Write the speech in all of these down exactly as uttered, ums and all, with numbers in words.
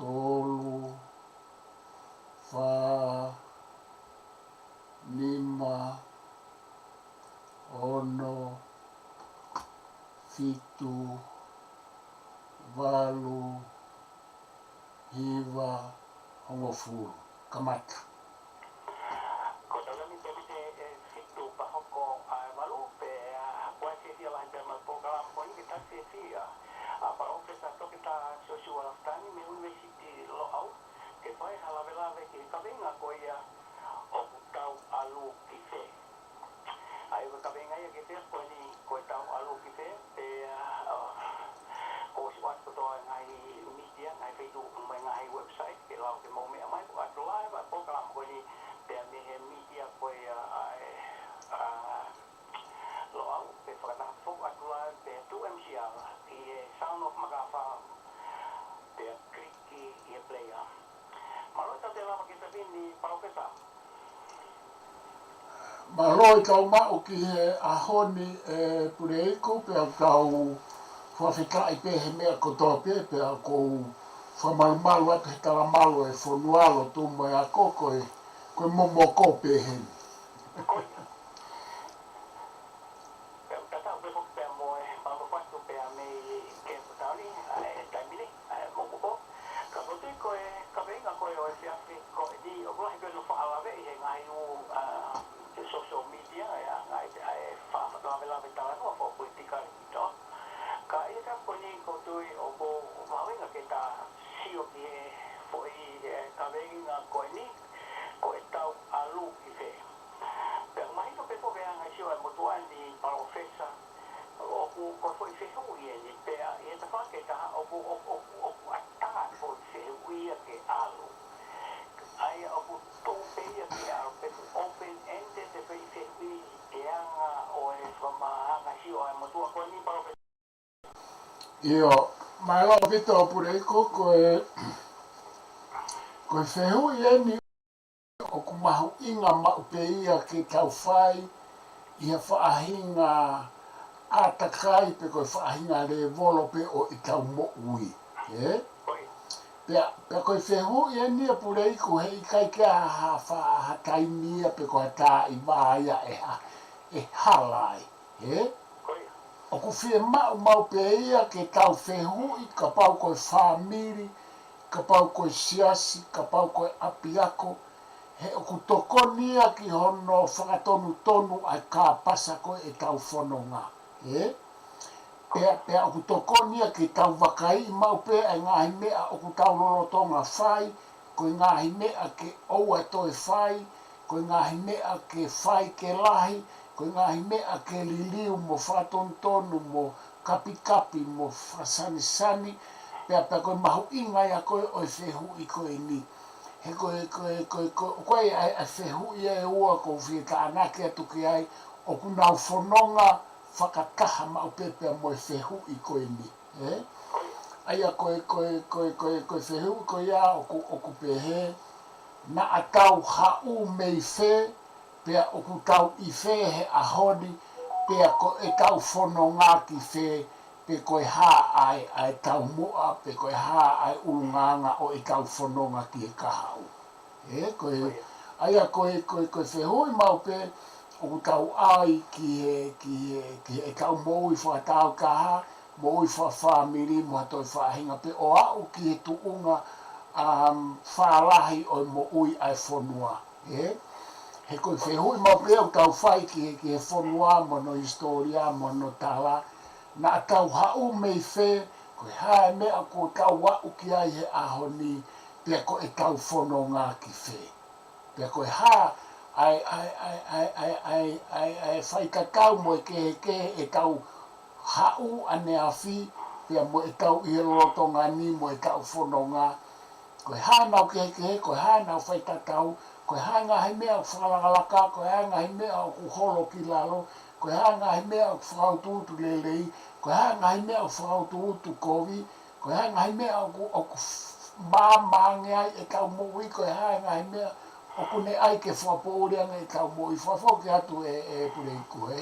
tolu, fā, nima, ono, fitu, valu, hiva, hongofulu. Kamata. Ko e taimi ni te mite e fitu pea hoko ʻa e valu pē, ʻa, ko e fiefia lahi pē mo e polokalama ko eni ke tau fiefia ʻa Palōfesa Toketā Siosiua Lafitani mei he ʻUnivēsiti Loʻau, ke fai ha lavelave ki he kaveinga ko ia ʻoku tau ʻalu ki fē. ʻA ia ko e kaveinga ia ki he efiafi ko eni, ko e tau ʻalu ki fē, pea, ʻa, ko e ʻosi ʻoatu kotoa e ngaahi mītia, ngaahi feituʻu mo e ngaahi website, ke lava ke mou meʻa mai, ko e ʻatu live ʻa e polokalama ko eni, pea mei he mītia ko ia ʻa e, ʻa, Loʻau, pea fakataha foki ʻatu live pē ʻi he two M C R, ʻi he Sound of Makafa, pea click ʻi he player. Mālō e tau te lava ki he efiafi ni, Palōfesa. Mālō e tau maʻu ki he ʻaho ni, ʻe Puleiku, pea tau fakafetaʻi pē he meʻa kotoa pē, pea ʻoku ou fakamalumalu atu he talamalu e fonua, lotu mo e ako, ko e, ko e momoko pē heni. Ko ia. Pea ʻoku tatau pē foki pea mo e mālō atu pea mei Kepu Taoni, ʻa e taimi ni, ʻa e momoko. Ka ʻoku ou tui ko e kaveinga ko ē ʻo e efiafi ko eni, ʻoku lahi pē hono faʻa laveʻi he ngaahi ʻū, ʻa, social media, ʻa e ngaahi, ʻa e faʻa fakalavelave talanoa fakapolitikale ʻi Tonga. Ka ʻi he efiafi ko eni ʻoku ou tui ʻoku mahuʻinga ke ta sio ki he foʻi, ʻe, kaveinga ko eni, ko e tau ʻalu ki fē. Pea ʻoku mahino pē foki ʻa e anga e sio ʻa e motuʻa ni, Palōfesa, ʻoku, ko e foʻi fehuʻi eni, pea ʻi he tafaʻaki ʻe taha ʻoku, ʻoku, ʻoku, ʻoku ʻatā e foʻi fehuʻi ia ke ʻalu. ʻA ia ʻoku tuʻu pē ia ke ʻalu, pe ʻoku open-ended e foʻi fehuʻi ʻi he anga ʻo e fakamaʻa anga e sio ʻa e motuʻa ko eni, Palōfesa. ʻIo, mālō ʻaupito Puleiku, ko e, ko e fehuʻi eni ʻoku mahuʻinga maʻu pē ia ke tau fai ʻi ha faʻahinga ʻātakai pe ko e faʻahinga lēvolo pē ʻo ʻetau moʻui, ē? Pea, pea ko e fehuʻi eni ʻa Puleiku heʻikai ke ʻi ai ha fa-, ha taimi ia pe ko ha taimi ia ʻe ha-, ʻe hala ai. Ē? ʻOku fiemaʻu maʻu pē ia ke tau fehuʻi, kapau ko e fāmili, kapau ko e siasi, kapau ko e ʻapiako, he ʻoku tokoni ia ki hono fakatonutonu ʻa e kāpasa ko ē ʻetau fononga. Ē? Pea, pea ʻoku tokoni ia ke tau vakaiʻi maʻu pē ʻa e ngaahi meʻa ʻoku tau lolotonga fai, ko e ngaahi meʻa ke ʻoua toe fai, ko e ngaahi meʻa ke fai ke lahi, ko e ngaahi meʻa ke liliu mo fakatonutonu mo kapikapi mo fakasanisani, pea, pea ko e mahuʻinga ia ko ē ʻo e fehuʻi ko eni. He ko e, ko e, ko e, ko e, ko e ʻa e, ʻa e fehuʻi ʻe ua ʻoku ou fie tānaki atu ki ai, ʻoku nau fononga fakataha maʻu pē pea mo e fehuʻi ko eni. Ē? ʻA ia ko e, ko e, ko e, ko e, ko e fehuʻi ko ia ʻoku, ʻoku pehē, naʻa tau haʻu mei fē, pea ʻoku tau ʻi fē he ʻaho ni, pea ko ʻetau fononga ki fē, pe ko e hā ʻa e, ʻa e taumuʻa, pe ko e hā ʻa e ʻulungaanga ʻo ʻetau fononga ki he kahaʻu. Ē, ko e, ʻa ia ko e, ko e, ko e fehuʻi maʻu pē, ʻoku tau ʻai ki he, ki he, ki heʻetau moʻui fakataautaha, moʻui fakafāmili, mo ha toe faʻahinga pē ʻo aʻu ki he tuʻunga, um, fālahi ʻo e moʻui ʻa e fonua. Ē? He ko e fehuʻi maʻu pē ʻoku tau fai ki he, ki he fonua, mo hono hisitōlia, mo hono tala, naʻa tau haʻu mei fē, ko e hā e meʻa kuo tau aʻu ki ai he ʻaho ni, pea ko ʻetau fononga ki fē. Pea ko e hā ʻa e, ʻa e, ʻa e faitatau mo e kehekehe ʻetau haʻu ʻaneafi, pea mo ʻetau ʻi he lolotonga ni mo ʻetau fononga. Ko e hā ʻenau kehekehe, ko e hā ʻenau faitatau, ko e hā e ngaahi meʻa ʻoku fakalakalaka, ko e hā e ngaahi meʻa ʻoku holo ki lalo, ko e hā e ngaahi meʻa ʻoku fakautuutu lelei, ko e hā e ngaahi meʻa ʻoku fakautuutu kovi, ko e hā e ngaahi meʻa ʻoku, ʻoku f-, maama ange ai ʻetau moʻui, ko e hā e ngaahi meʻa ʻoku ne ʻai ke fakapoʻuli ange ʻetau moʻui. Fakafoki atu ē, ē Puleiku, ē?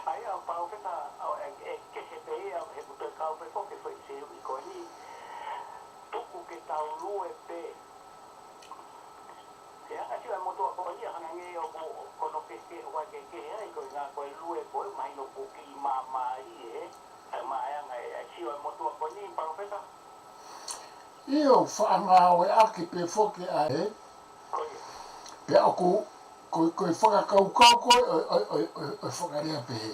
ʻA ia, Palōfesa, ʻa, ʻe, ʻe kehe pē ia, he ʻoku toe kau pē foki e foʻi fehuʻi ko eni. Tuku ke tau lue pē. He anga sio e motuʻa ko eni, hangē ʻoku, ko hono kehekehe ʻoku ʻai kehekehe ai, ko e ʻuhinga ko e lue ko ē mahino ʻoku kei māmālie, ē? ʻA e maʻu anga e, e sio e motuʻa ko eni, Palōfesa? ʻIo, faʻa ngāueʻaki pē foki ʻa e, pea ʻoku, ko, ko e fakakaukau ko ē ʻo, ʻo, ʻo, ʻo, ʻo e fakalea pehē.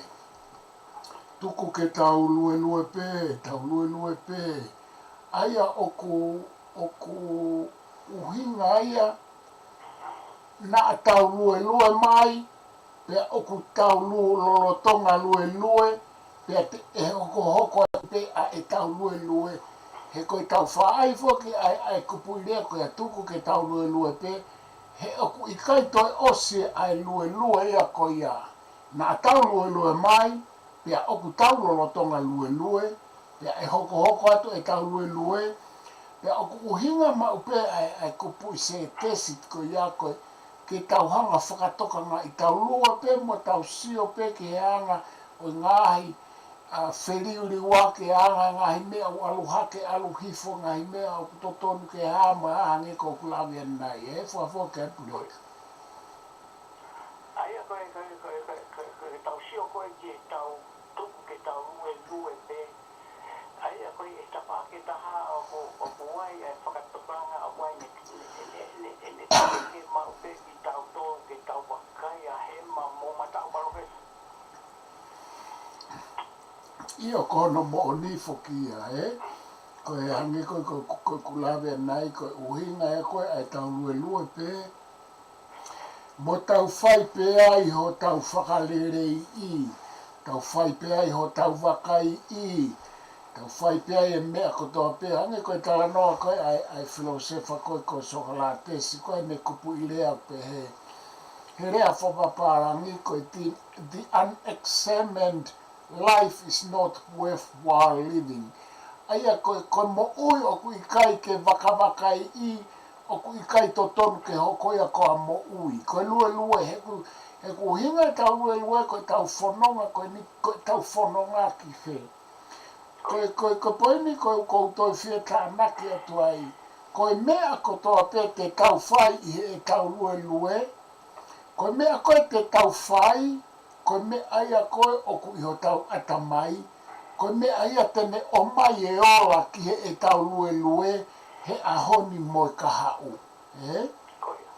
Tuku ke tau luelue pē, tau luelue pē. ʻA ia ʻoku, ʻoku ʻuhinga ia naʻa tau luelue mai, pea ʻoku tau lu-, lolotonga luelue, pea te, ʻe hokohoko atu pē ʻa ʻetau luelue. He ko ʻetau faʻa ʻai foki ʻa e, ʻa e kupuʻi lea ko ia tuku ke tau luelue pē, he ʻoku ʻikai toe ʻosi ʻa e luelue ia ko ia. Naʻa tau luelue mai, pea ʻoku tau lolotonga luelue, pea ʻe hokohoko atu ʻetau luelue, pea ʻoku ʻuhinga maʻu pē ʻa e, ʻa e kupuʻi sētesi ko ia ko ē, ke tau hanga fakatokangaʻi, tau lue pē mo tau sio pē ki he anga ʻo e ngaahi, ʻa, feliuliuaki, anga e ngaahi meʻa ʻoku ʻalu hake, ʻalu hifo, ngaahi meʻa ʻoku totonu ke hā mo hā, hangē ko ʻeku lave ʻanenai, ē, fakafoki atu leva. ʻA ia ko e, ko e, ko e, ko e, ko e, ko e tau sio ko ē ki he tau tuku ke tau luelue pē. ʻA ia ko e, ʻe tapa ke taha ʻoku, ʻoku ʻai e fakatokanga ʻoku ʻai ne, ne, ne, ne, ne, ne, ne maʻu pē kitautolu ke tau vakai ʻa hema mo mataʻu, Palōfesa. ʻIo, ko hono moʻoni foki ia, ē? Ko e hangē ko, ko, ko, ko ʻeku lave ʻanenai, ko e ʻuhinga ia ko ē ʻa e tau luelue pē, mo tau fai pē ai hotau fakaleleiʻi, tau fai pē ai hotau vakaiʻi, tau fai pē ai e meʻa kotoa pē, hangē ko e talanoa ko ē ʻa e, ʻa e filōsefa ko ē ko Sokolatesi, ko ʻene kupuʻi lea pehē, he lea fakapapālangi ko e the, the unexamined life is not worthwhile living. ʻA ia ko e, ko e moʻui ʻoku ʻikai ke vakavakaiʻi, ʻoku ʻikai totonu ke hoko ia ko ha moʻui. Ko e luelue, he ʻoku, he ʻoku ʻuhinga ʻetau luelue, ko ʻetau fononga, ko eni, ko ʻetau fononga ki fē. Ko e, ko e, ko e poini ko ē ʻoku ou toe fie tānaki atu ai. Ko e meʻa kotoa pē te tau fai ʻi heʻetau luelue, ko e meʻa ko ē te tau fai, ko e meʻa ia ko ē ʻoku ʻi hotau ʻatamai, ko e meʻa ia te ne ʻomai e ola ki heʻetau luelue, he ʻaho ni mo e kahaʻu. Ē? Ko ia.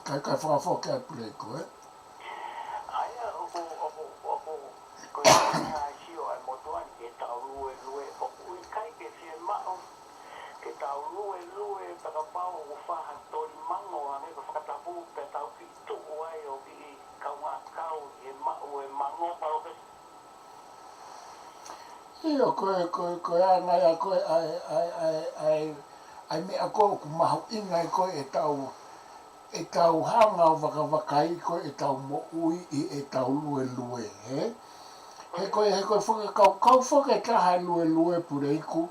Kae, kae fakafoki atu leva ko ē. ʻA ia ʻoku, ʻoku, ʻoku, ko e ngaahi sio ʻa e motuʻa ni ke tau luelue, ʻoku ʻikai ke fiemaʻu ke tau luelue, pea kapau ʻoku fai ha toli mango, hangē ko e fakatapu, pea tau kiʻi tuʻu ai ʻo kiʻi kaungā kau ʻi he maʻu e mango, Palōfesa. ʻIo, ko e, ko e, ko e anga ia ko ē ʻa e, ʻa e, ʻa e, ʻa e, ʻa e meʻa ko ē ʻoku mahuʻinga ai ko ē ʻetau, ʻetau hanga ʻo vakavakaiʻi ko ē ʻetau moʻui ʻi heʻetau luelue, ē? He ko e, he ko e fakakaukau foki ʻe taha e luelue, Puleiku,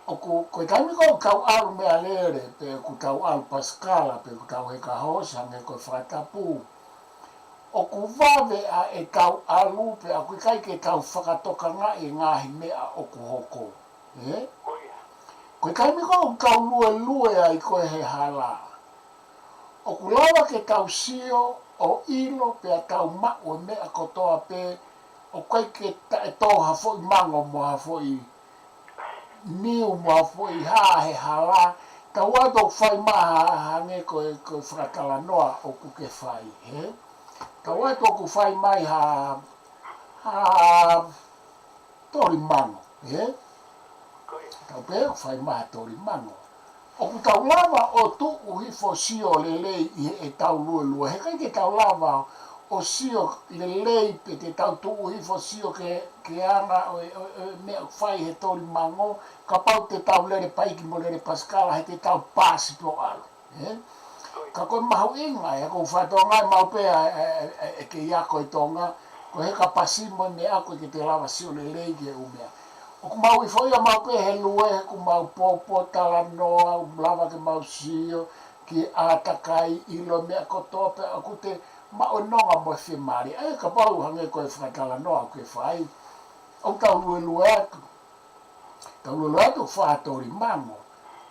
ʻoku, ko e taimi ko ē ʻoku tau ʻalu meʻalele, pe ʻoku tau ʻalu pasikala, pe ʻoku tau heka hoosi, hangē ko e fakatapu, ʻoku vave ʻa ʻetau ʻalu, pea ʻoku ʻikai ke tau fakatokangaʻi e ngaahi meʻa ʻoku hoko. Ē? Ko ia. Ko e taimi ko ē ʻoku tau luelue ai ko ē he hala, ʻoku lava ke tau sio ʻo ʻilo pea tau maʻu e meʻa kotoa pē, ʻoku ʻikai ke taʻetō ha foʻi mango mo ha foʻi niu mo ha foʻi hā he hala, tau ʻai ʻoku fai mai ha, hangē ko e, ko e fakatalanoa ʻoku ke fai, ē? Tau ʻai ʻoku fai mai ha, ha toli mango, ē? Ko ia. Tau pehē ʻoku fai mai ha toli mango. ʻOku tau lava ʻo tuʻu hifo sio lelei ʻi heʻetau luelue. He ʻikai ke tau lava ʻo sio lelei pe te tau tuʻu hifo sio ke, ke anga ʻo e, ʻo e, ʻo e meʻa ʻoku fai he toli mango, kapau te tau lele paiki mo lele pasikala he te tau pasi pē ʻo ʻalu. Ē? Ka ko e mahuʻinga, ē, ko e fai Tonga ʻe maʻu pē ʻa e, ʻa e, ʻa e, ʻa e kei ako ʻi Tonga, ko e heka pasi mo e meʻa ko ē ke te lava sio lelei ki he ʻū meʻa. ʻOku mau ʻi foʻi ʻa mau pē he lue, ʻoku mau pōpō talanoa, ʻoku lava ke mau sio ki he ʻātakai, ʻilo meʻa kotoa pē, ʻoku te maʻu e nonga mo e fiemālie. ʻA ia kapau hangē ko e fakatalanoa ʻoku ke fai, ʻoku tau luelue atu. Tau luelue atu ʻo fai ha toli mango.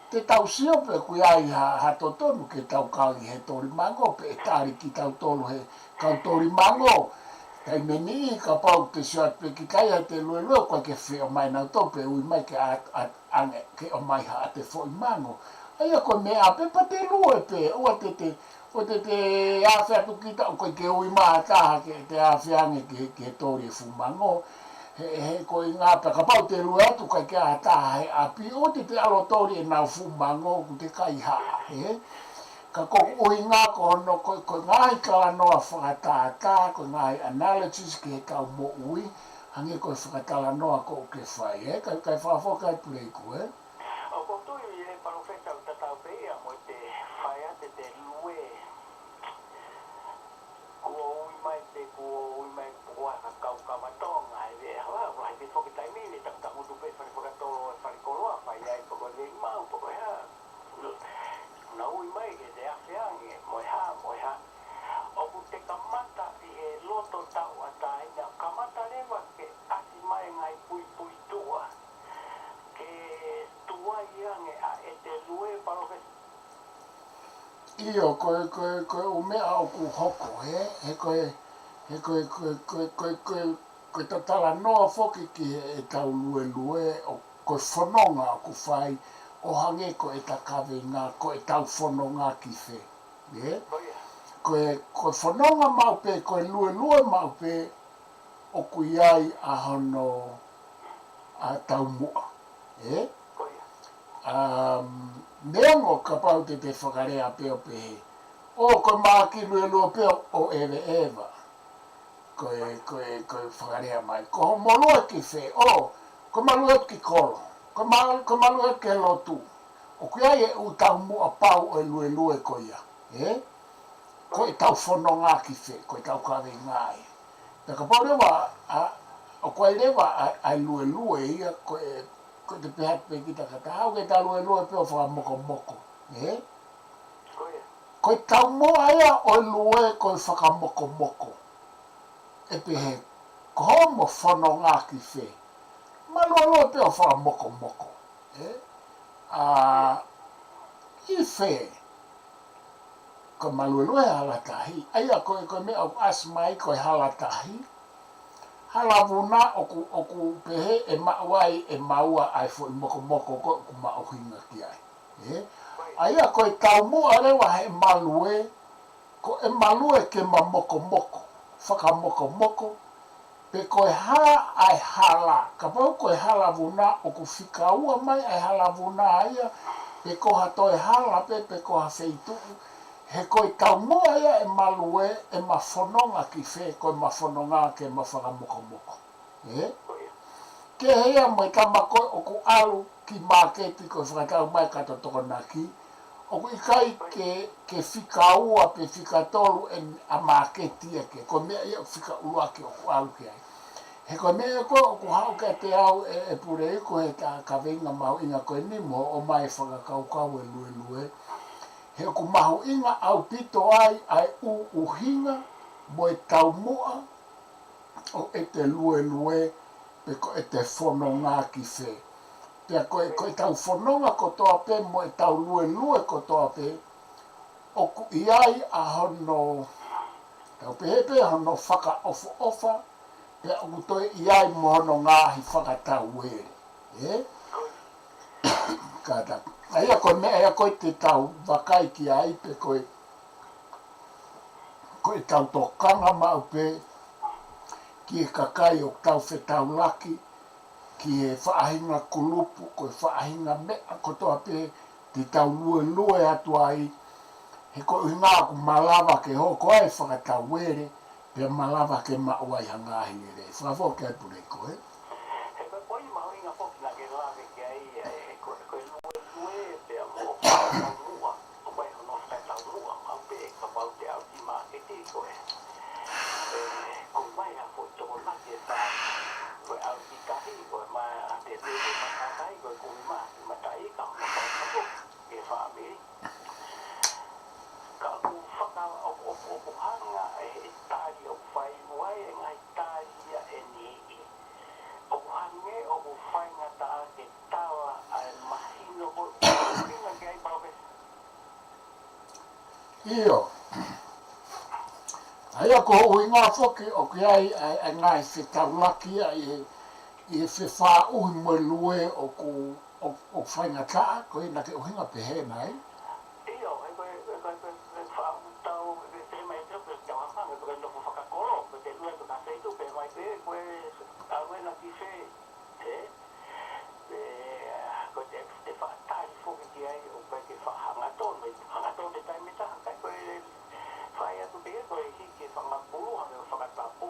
Te tau sio pe ʻoku ʻi ai ha, ha totonu ke tau kau ʻi he toli mango, pe ʻe tali kitautolu he kau toli mango. Taimi ni kapau te sio atu pe ki kai ha te luelue, ʻoku ʻikai ke feʻao mai nautolu pe ui mai ke ʻā, ʻā, ʻange ke ʻomai haʻate foʻi mango. ʻA ia ko e meʻa pē pea te lue pē, ʻoua te te, ʻoua te te afe atu kita, ʻoku ʻikai ke ui mai ha taha ke te afe ange ke, ke toli e fuʻu mango. He, he ko e ʻuhinga pē kapau te lue atu ʻikai ke ʻi ai ha taha he ʻapi, ʻoua te te ʻalu ʻo toli ʻenau fuʻu mango ʻoku te kaihaʻa, ē? Ka ko e ʻuhinga ko hono, ko, ko e ngaahi talanoa fakatātā, ko e ngaahi analogies ki he kau moʻui, hangē ko e fakatalanoa ko ē ʻoku ke fai, ē? Kae, kae fakafoki atu Puleiku, ē? ʻOku ou tui ē Palōfesa ʻoku tatau pē ia mo e te fai ʻa e te, te lue. Kuo ui mai pē, kuo ui mai pē ʻa e kau kava Tonga, ʻi he ʻaho, ʻaho, ʻi he foki taimi ni, takutu pē fale fakatolo, fale koloa, fai ai pē ko e veimau, pe ko e hā. Na ui mai ke te afe ange, mo e hā, mo e hā. ʻOku te kamata ʻi he loto tauʻatāina, kamata leva ke ʻasi mai ngaahi puipuituʻa, ke tuai ange ʻa e te lue Palōfesa. ʻIo, ko e, ko e, ko e ʻū meʻa ʻoku hoko, he, he ko e, he ko e, ko e, ko e, ko e, ko e, ko e talanoa foki ki he, ʻetau luelue, ʻo, ko e fononga ʻoku fai, ʻo hangē ko ʻeta kaveinga, ko ʻetau fononga ki fē. Ē? Ko ia. Ko e, ko e fononga maʻu pē, ko e luelue maʻu pē, ʻoku ʻi ai ʻa hono, ʻa, taumuʻa. Ē? Ko ia. Um, neongo kapau te te fakalea pē ʻo pehē, ʻo, ko e mahaki luelue pē ʻo, ʻo ʻeveʻeva. Ko e, ko e, ko e fakalea mai. Ko hoʻomo lue ki fē, ʻo, ko ʻema lue ki kolo. Ko ʻema, ko ʻema lue ki lotu. ʻOku ʻi ai e ʻū taumuʻa pau ʻo e luelue ko ia. Ē? Ko ʻetau fononga ki fē, ko ʻetau kaveinga ia. Pea kapau leva, ʻa, ʻoku ʻi ai leva ʻa, ʻa e luelue ia, ko e, ko e te pehē pē kita ka ta hau ke ta luelue pē ʻo fakamokomoko. Ē? Ko e taumuʻa ia ʻo e lue ko e fakamokomoko. ʻE pehē, ko hoʻomo fononga ki fē. Ma luelue pē ʻo fakamokomoko. Ē? ʻA, ʻi fē. Ko ʻema luelue hala tahi. ʻA ia ko e, ko e meʻa ʻoku ʻasi mai ko e hala tahi. Hala vuna ʻoku, ʻoku pehē ʻe maʻu ai ʻe maua ʻa e foʻi mokomoko ko ē ʻoku maʻuhinga ki ai. Ē? ʻA ia ko e taumuʻa leva heʻema lue, ko ʻema lue ke ma mokomoko, fakamokomoko, pe ko e hā ʻa e hala, kapau ko e hala vuna ʻoku fika ua mai ʻa e hala vuna ia, pe ko ha toe hala pē, pe ko ha feituʻu, he ko e taumuʻa ia ʻema lue, ʻema fononga ki fē, ko ʻema fononga ke ma fakamokomoko. Ē? Ko ia. Kehe ia mo e tama ko ē ʻoku ʻalu ki māketi ko e fakatau mai ka to Tokonaki, ʻoku ʻikai ke, ke fika ua pe fika tolu ʻena māketi ia ke, ko e meʻa ia ʻoku fika ʻuluaki ʻoku ʻalu ki ai. He ko e meʻa ko ē ʻoku haʻu kiate au ē, ē Puleiku he ta kaveinga mahuʻinga ko eni mo ʻomai fakakaukau e luelue. He ʻoku mahuʻinga ʻaupito ai ʻa e ʻū ʻuhinga mo e taumuʻa ʻo ʻete luelue, pe ko ʻete fononga ki fē. Pea ko e, ko ʻetau fononga kotoa pē, mo ʻetau luelue kotoa pē, ʻoku ʻi ai ʻa hono, tau pehē pē hono fakaʻofoʻofa, pea ʻoku toe ʻi ai mo hono ngaahi fakatauele. Ē? Kātaki. ʻA ia ko e meʻa ia ko ē te tau vakai ki ai pe ko e, ko ʻetau tokanga maʻu pē ki he kakai ʻoku tau fetaulaki, ki he faʻahinga kulupu, ko e faʻahinga meʻa kotoa pē te tau luelue atu ai, he ko e ʻuhinga ʻoku malava ke hoko ai e fakatauele, pea malava ke maʻu ai ha ngaahi lelei. Fakafoki atu Puleiku, ē? He ko e poini mahuʻinga foki naʻa ke lave ki ai, ē, ko, ko e luelue pea mo e taumuʻa, ʻoku ʻi ai hono fakataumuʻa maʻu pē kapau te ʻalu ki māketi ko ē. Ē, ko mai ha foʻi Tokonaki ʻe fā, ko e ʻalu ki tahi, ko e ma, te te te ma tahi, ko e kumi ma, ma tahi, ka ma tahi, ka ko, ke fāmili. Ka ʻoku faka, ʻoku, ʻoku, ʻoku hanga ʻe he tali ʻoku fai mo e ngaahi tali ia ʻe niʻihi. ʻIo. ʻA ia ko e ʻuhinga foki ʻoku ʻi ai ʻa e, ʻa e ngaahi fetaulaki ʻa e, ʻi he fefaʻuhi mo e lue ʻoku, ʻoku, ʻoku faingataʻa, ko e naʻa ke ʻuhinga pehē nai. ʻIo, ʻe ko e, ʻe ko e, ko e, ko e faʻu tau, ʻe ko e te mai te, ko e te wama, ʻe ko e nofo fakakolo, ko e te lue ko e ka feitu, pe mai pe, ko e, ka lue na ki fē, ē? Pea, ko e te, te faʻa tali foki ki ai, ʻoku ʻikai ke faʻa hangatonu, ʻe hangatonu he taimi ʻe taha, ka ko e fai atu pē, ko e hiki e fanga pulu, hangē ko e fakatapu.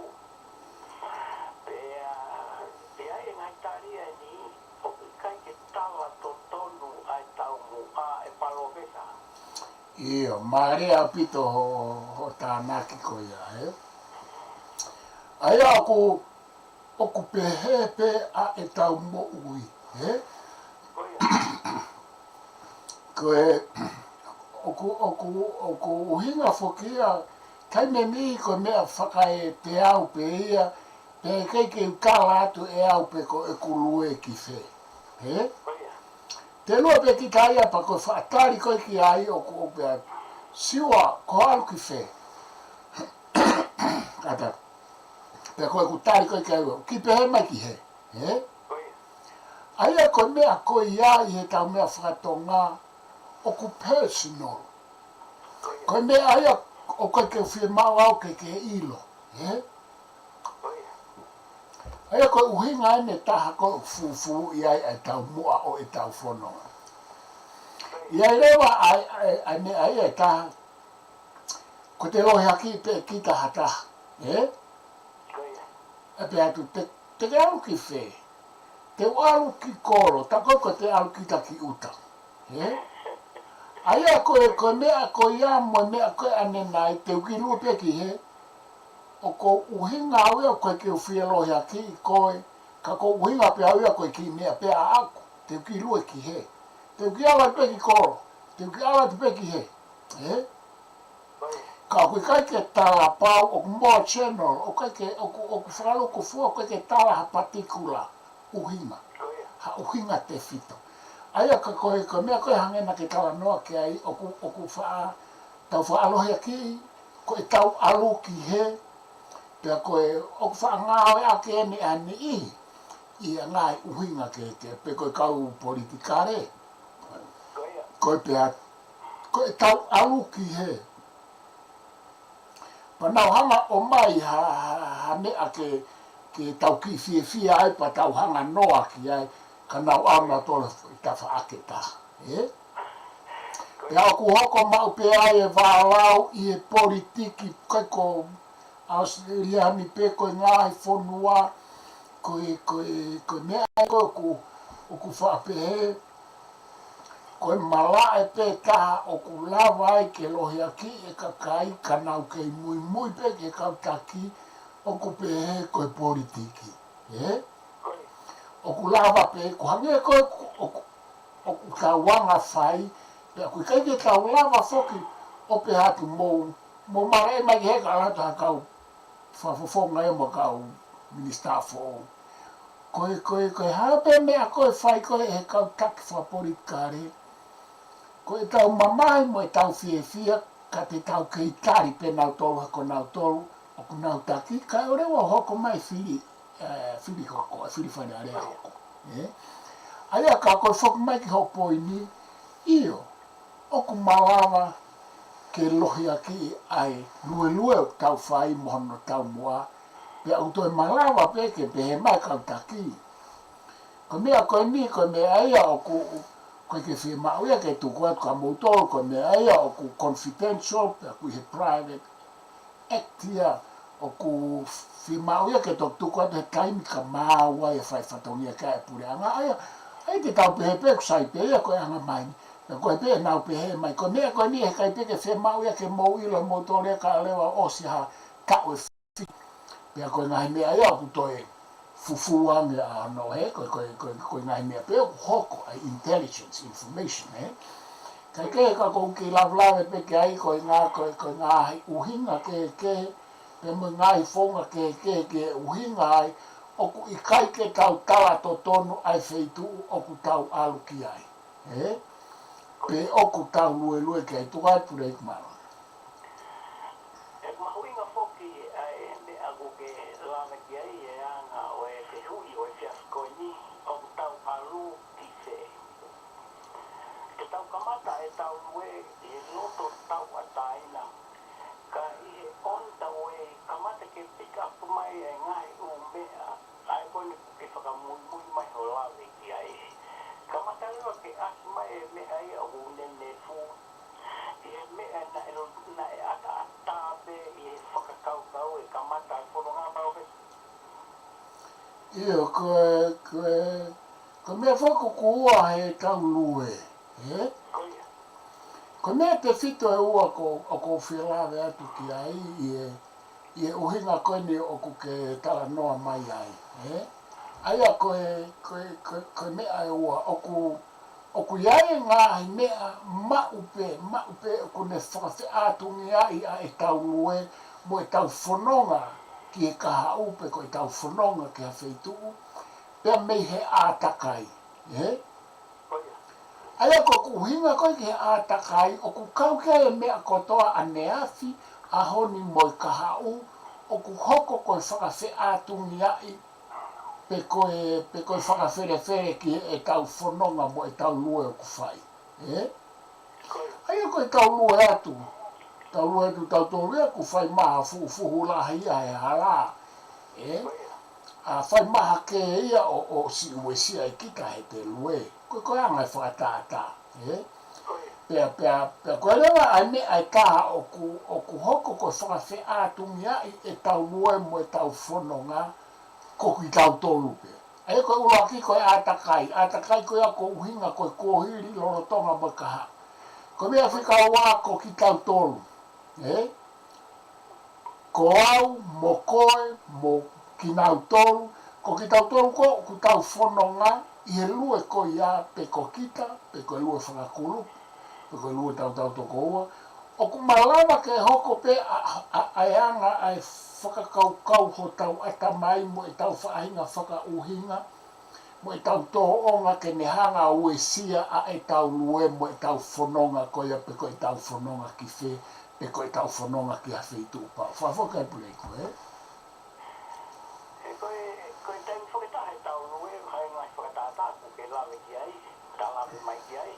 Pea, pea ʻi he ngaahi tali ʻa eni, ʻoku ʻikai ke tala totonu ʻa e taumuʻa ʻe Palōfesa. ʻIo, mālie ʻaupito ho, ho tānaki ko ia, ē? ʻA ia ʻoku, ʻoku pehē pē ʻa ʻetau moʻui, ē? Ko ia. Ko e, ʻoku, ʻoku, ʻoku ʻuhinga foki ia, taimi ni ko e meʻa fakaeteau pē ia, pea ʻikai ke u tala atu ʻe au pe ko ʻeku lue ki fē. Ē? Ko ia. Te lue pē kita ia pea ko e faʻa tali ko ē ki ai ʻoku, ʻoku pehē, Siua, ko hoʻo ʻalu ki fē? Kātaki. Pea ko ʻeku tali ko ē ki ai, ʻoku pehē mai ki hē. Ē? Ko ia. ʻA ia ko e meʻa ko ia ʻi heʻetau meʻa fakatonga ʻoku personal. Ko ia. Ko e meʻa ia ʻoku ʻikai ke fiemaʻu au ke ke ʻilo. Ē? Ko ia. ʻA ia ko e ʻuhinga ʻeni ʻe taha ko e fufū ʻi ai ʻa e taumuʻa ʻo ʻetau fononga. Ko ia. ʻI ai leva ʻa e, ʻa e, ʻa e meʻa ia ʻe taha, ko e te lohiakiʻi pē kita ha taha, ē? Ko ia. ʻE pehē atu te, te ke ʻalu ki fē? Te u ʻalu ki kolo, tā ko ē ko e te ʻalu kita ki ʻuta. Ē? ʻA ia ko e, ko e meʻa ko ia mo e meʻa ko ē ʻanenai, te u kiʻi lue pē ki hē? ʻOku ou ʻuhinga au ia ʻoku ʻikai ke u fie lohiakiʻi koe, ka ʻoku ou ʻuhinga pē au ia ko e kiʻi meʻa pē ʻaʻaku, te u kiʻi lue ki hē? Te u kiʻi ʻalu atu pē ki kolo, te u kiʻi ʻalu atu pē ki hē? Ē? Ka ʻoku ʻikai ke tala pau, ʻoku more general, ʻoku ʻikai ke, ʻoku, ʻoku fakalūkufua, ʻoku ʻikai ke tala ha particular ʻuhinga. Ha ʻuhinga tefito. ʻA ia ka ko e, ko e meʻa ko ē hangē naʻa ke talanoa ki ai, ʻoku, ʻoku faʻa, tau faʻa lohiakiʻi, ko ʻetau ʻalu ki hē, pea ko e, ʻoku faʻa ngāueʻaki ʻeni ʻe ha niʻihi, ʻi ha ngaahi ʻuhinga kehekehe, pe ko e kau politikale. Ko e pehē, ko ʻetau ʻalu ki hē. Pea nau hanga ʻo ʻomai ha, ha, ha meʻa ke, ke tau kiʻi fiefia ai, pea tau hanga noa ki ai, ka nau ʻalu nautolu ʻi tafaʻaki ʻe taha, ē? Pea ʻoku hoko maʻu pē ai e vālau ʻi he politiki, ʻikai ko ʻAositelēlia ni pē, ko e ngaahi fonua, ko e, ko e, ko e meʻa ko ē ʻoku, ʻoku faʻa pehē, ko e malaʻe pē taha ʻoku lava ai ke lohiakiʻi e kakai ka nau kei muimui pē ki he kau taki, ʻoku pehē ko e politiki. Ē? ʻOku lava pē, ko e hangē ko ē ʻoku, ʻoku, ʻoku tau anga fai, pea ʻoku ʻikai ke tau lava foki ʻo pehē atu mou, mou malaʻe mai ki hē ka ʻalu atu ha kau fakafofonga ia mo e kau minisitā foʻou. Ko e, ko e, ko e hā pē meʻa ko ē ʻe fai ko ē ʻe he kau taki fakapolitikale, ko ʻetau mamahi mo ʻetau fiefia, ka te tau kei tali pē nautolu, he ko nautolu ʻoku nau taki, kae ʻoua leva ʻo hoko mai fili, ē, fili hoko, fili Fale Alea hoko. Ē? ʻA ia ka ko e foki mai ki hoʻo poini, ʻio, ʻoku malava ke lohiakiʻi ʻa e luelue ʻoku tau fai mo hono taumuʻa, pea ʻoku toe malava pē ke pehē mai kau taki. Ko e meʻa ko eni, ko e meʻa ia ʻoku, ʻoku ʻikai ke fiemaʻu ia ke tuku atu kia moutolu, ko e meʻa ia ʻoku confidential, pea ʻoku ʻi he Private Act ia, ʻoku fiemaʻu ia ke toki tuku atu he taimi ka maau ai e fai fatongia ki ai e puleʻanga. ʻA ia, ʻa ia te tau pehē pē ʻoku sai pē ia ko e anga mai ni. Pea ko e pehē ʻenau pehē mai, ko e meʻa ko eni heʻikai pē ke fiemaʻu ia ke mou ʻilo moutolu ia kae ʻoua leva ʻo ʻosi ha taʻu ʻe fitu. Pea ko e ngaahi meʻa ia ʻoku toe fufū ange ʻa hono, ē, ko e, ko e, ko e, ko e ngaahi meʻa pē ʻoku hoko, ʻa e intelligence, information, ē. Kae kehe ka ʻoku ou kiʻi lavelave pē ki ai, ko e ngā-, ko e, ko e ngaahi ʻuhinga kehekehe, pea mo e ngaahi founga kehekehe ki he ʻuhinga ai, ʻoku ʻikai ke tau tala totonu ʻa e feituʻu ʻoku tau ʻalu ki ai. Ē? Pe ʻoku tau luelue ki ai, tuku atu Lake Malone. taulue ʻi he loto tauʻatāina. Ka ʻi he on the way, kamata ke pick up mai e ngaahi ʻū meʻa, ʻa ia ko eni ke fakamuimui mai ho lave ki ai. Kamata leva ke ʻasi mai e meʻa ia ʻoku nenefu, ʻi he meʻa naʻe lo-, naʻe ʻataʻatā pē ʻi he fakakaukau e kamata e fononga, Palōfesa. ʻIo, ko e, ko e, ko e meʻa foki ʻoku ua he taulue, ē? Ko ia. Ko e meʻa tefito ʻe ua ʻoku, ʻoku ou fie lave atu ki ai ʻi he, ʻi he ʻuhinga ko eni ʻoku ke talanoa mai ai, ē? ʻA ia ko e, ko e, ko e, ko e meʻa ʻe ua ʻoku, ʻoku ʻi ai e ngaahi meʻa maʻu pē, maʻu pē ʻoku ne fakafeʻātungiaʻi ʻa e taulue mo ʻetau fononga ki he kahaʻu pe ko ʻetau fononga ki ha feituʻu, pea mei he ʻātakai, ē? ʻA ia ko ʻeku ʻuhinga ko ē ki he ʻātakai, ʻoku kau ki ai e meʻa kotoa ʻaneafi, ʻaho ni mo e kahaʻu, ʻoku hoko ko e fakafeʻātungiaʻi, pe ko e, pe ko e fakafelefele ki heʻetau fononga mo ʻetau lue ʻoku fai. Ē? ʻA ia ko e taulue atu, taulue atu tautolu ia ʻoku fai mai ha fuhufuhu lahi ʻa e hala. Ē? ʻA fai mai ha kē ia ʻo, ʻo siʻi uesia ʻe kita heʻete lue. Ko e, ko e anga e fakatātā. Ē? Pea, pea, pea ko e leva ʻa e meʻa ʻe taha ʻoku, ʻoku hoko ko e fakafeʻātungiaʻi ʻetau lue mo ʻetau fononga, ko kitautolu pē. ʻA ia ko e ʻuluaki ko e ʻātakai, ʻātakai ko ia ʻoku ʻuhinga ko e kuohili lolotonga mo e kahaʻu. Ko e meʻa fika ua ko kitautolu, ē? Ko au, mo koe, mo kinautolu, ko kitautolu ko ē ʻoku tau fononga ʻi he lue ko ia pe ko kita, pe ko e lue fakakulupu, pe ko e lue tautau toko ua, ʻoku malava ke hoko pē ʻa, ʻa, ʻa e anga ʻa e fakakaukau hotau ʻatamai mo ʻetau faʻahinga fakaʻuhinga, mo ʻetau tōʻonga ke ne hanga ʻo uesia ʻa ʻetau lue mo ʻetau fononga ko ia pe ko ʻetau fononga ki fē, pe ko ʻetau fononga ki ha feituʻu pau. Fakafoki atu Puleiku, ē? Ē, ko e, ko e taimi foki ʻe taha ʻetau lue, ʻa e ngaahi fakatātā ʻoku ke lave ki ai, ta lave mai ki ai.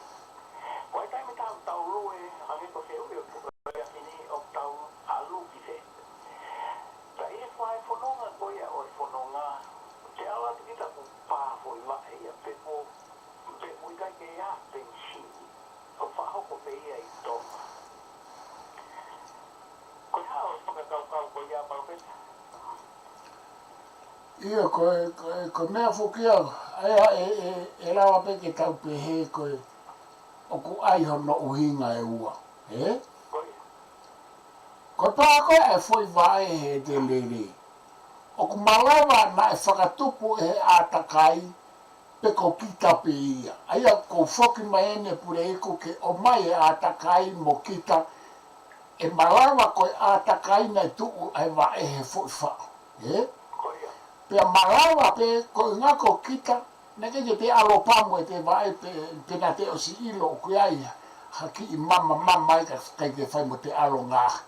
Ko e taimi ʻe taha ʻetau lue, hangē ko e fehuʻi ʻoku ke ʻai ʻaki ni, ʻoku tau ʻalu ki fē. Ka ʻi he fai fononga ko ia ʻo e fononga, te ala atu kita ʻoku pā foʻi vaʻe ia pe ko, pe ʻoku ʻikai ke ʻi ai ha penisini, ʻo fakahoko pē ia ʻi Tonga. Ko e hā hoʻo fakakaukau ko ia, Palōfesa? ʻIo, ko e, ko e, ko e meʻa foki ia, ʻa ia ʻe, ʻe, ʻe lava pē ke tau pehē ko e, ʻoku ʻai hono ʻuhinga ʻe ua, ē? Ko ia. Ko e pā ko ē ʻa e foʻi vaʻe heʻete lele, ʻoku malava naʻe fakatupu ʻe he ʻātakai, pe ko kita pē ia. ʻA ia ʻoku ou foki mai eni Puleiku ke ʻomai e ʻātakai mo kita, ʻe malava ko e ʻātakai naʻe tuʻu ʻa e vaʻe he foʻi faʻo. Ē? Ko ia. Pea malava pē ko e ʻuhinga ko kita, naʻe ʻikai ke te ʻalo pamu ʻete vaʻe pe, pe naʻa te ʻosi ʻilo ʻoku ʻi ai ha kiʻi mama mama ai kae ʻikai ke fai mo te ʻalo ngaahi.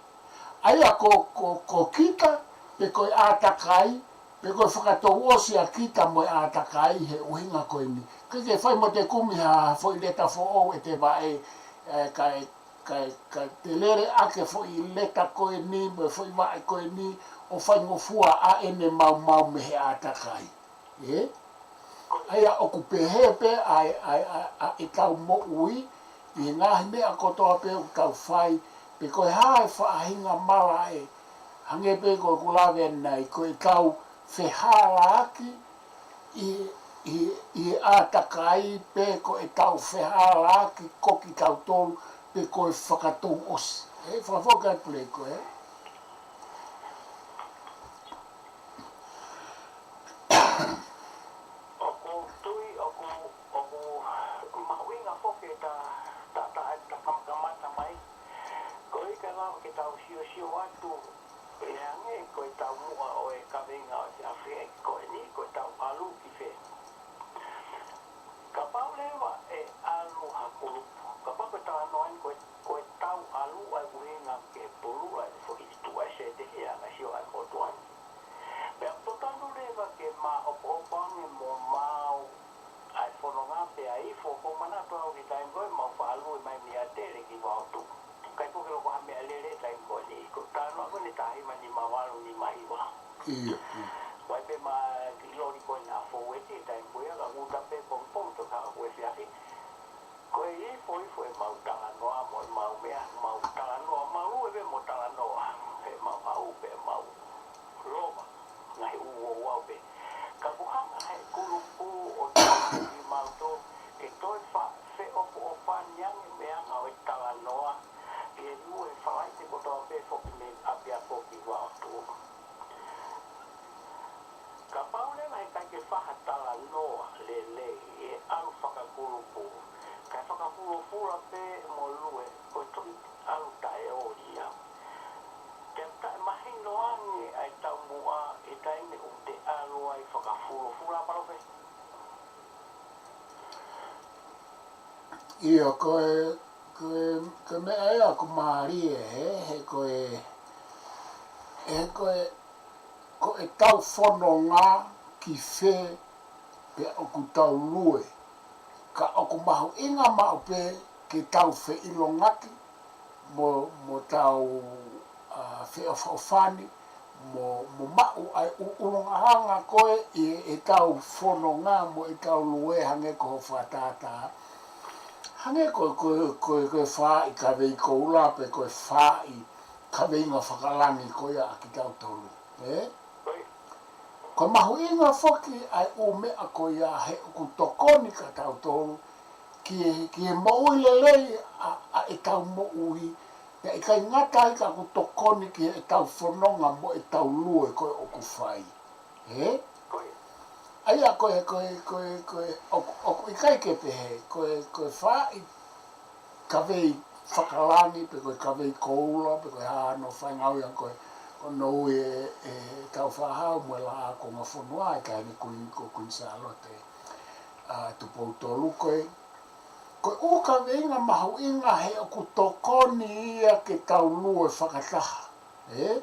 ʻA ia ko, ko, ko kita, pe ko e ʻātakai, pe ko e fakatouʻosi ʻa kita mo e ʻātakai he ʻuhinga ko eni. ʻIkai ke fai mo te kumi ha foʻi leta foʻou ʻete vaʻe, ē, kae, kae, kae te lele ʻaki e foʻi leta ko eni, mo e foʻi vaʻe ko eni, ʻo faingofua ʻa ʻene maumau mei he ʻātakai. Ē? ʻA ia ʻoku pehē pē ʻa e, ʻa e, ʻa e, ʻa ʻetau moʻui, ʻi he ngaahi meʻa kotoa pē ʻoku tau fai, pe ko e hā e faʻahinga malaʻe, hangē pē ko ʻeku lave ʻanenai, ko ʻetau fehālaaki ʻi, ʻi, ʻi he ʻātakai pe ko ʻetau fehālaaki ko kitautolu, pe ko e fakatouʻosi. Ē, fakafoki atu Puleiku, ē? ʻOku ou tui, ʻoku, ʻoku mahuʻinga foki e ta, ta, ta, ta kamakamata mai. Ko e ʻikai lava ke tau siosio atu, ʻe hangē ko e taumuʻa ʻo e kaveinga ʻo e ʻAfio ko eni, ko ʻetau ʻalu ki fē. Kapau leva ʻe ʻalu ha kulupu, kapau ko e talanoa eni ko e, ko ʻetau ʻalu ʻa e ʻuhinga ke pulu ʻa e foʻi tuʻa se te hia ʻa e sio ʻa e motuʻa ni. Pea totonu leva ke māʻopoʻopo ange mo maau ʻa e fononga pea ʻi he foʻi manatu ʻa e ʻaho ni taimi ko ē mau faʻa lue mai mei ʻiate ʻIo, ʻio. Vai pē ma ki lori ko ena fou e ti tai ko ia ka nguta pē pongipongi to ka ko e fiafi. Ko e ifo ifo e mau talanoa mo e mau mea, mau talanoa, mau lue pē mo talanoa. He mau au pē mau lova. Ngaahi ʻū ʻo au pē. Ka kuhanga he kulupu ʻo tau i mau to ke toe fa feʻofoʻofani ange mea ngā ʻo e talanoa. Ke lue falai te kotoa pē foki me apia foki wa o tu. Kapau leva he ʻikai ke faha talanoa lelei e ʻalu fakakulupu, kae fakafulofula pē mo lue, ko e toki ʻalu taʻeoli ia. Te taʻe mahino ange ai tau muʻa e taimi ʻoku te ʻalu ai fakafulofula palo pē. ʻIo, ko e, ko e, ko e meʻa ia ʻoku mālie, he, he ko e, he ko e, ko e tau fononga ki fē pea ʻoku tau lue. Ka ʻoku mahuʻinga maʻu pē ke tau feʻilongaki mo, mo tau, a, feʻofoʻofani, mo, mo maʻu ai ʻu-, ʻulungaanga ko ē ʻi he tau fononga mo e tau lue hangē ko ho fakatātā. Hangē ko, ko, ko, ko e faaʻi kavei koula pe ko e faaʻi kaveinga fakalangi ko ia ʻa kitautolu. Ē? Ko e mahuʻinga foki ʻa e ʻū meʻa ko ia he ʻoku tokoni kia tautolu ki he, ki he moʻui lelei ʻa, ʻa e tau moʻui, pea ʻikai ngata ai ka ʻoku tokoni ki he tau fononga mo e tau lue ko ē ʻoku fai. Ē? ʻA ia ko e, ko e, ko e, ko e, ʻoku, ʻoku ʻikai ke pehē, ko e, ko e faaʻi kavei fakalangi, pe ko e kavei koula, pe ko e hā hano faingāue ia ko ē, ʻo noui e, e tau fāhau mo e laʻā ko ngafonua, e kaini Kuini, ko Kuini Sālote, a, Tupou Tolu ko ē. Ko e ʻū kaveinga mahuʻinga he ʻoku tokoni ia ke tau lue fakataha. Ē?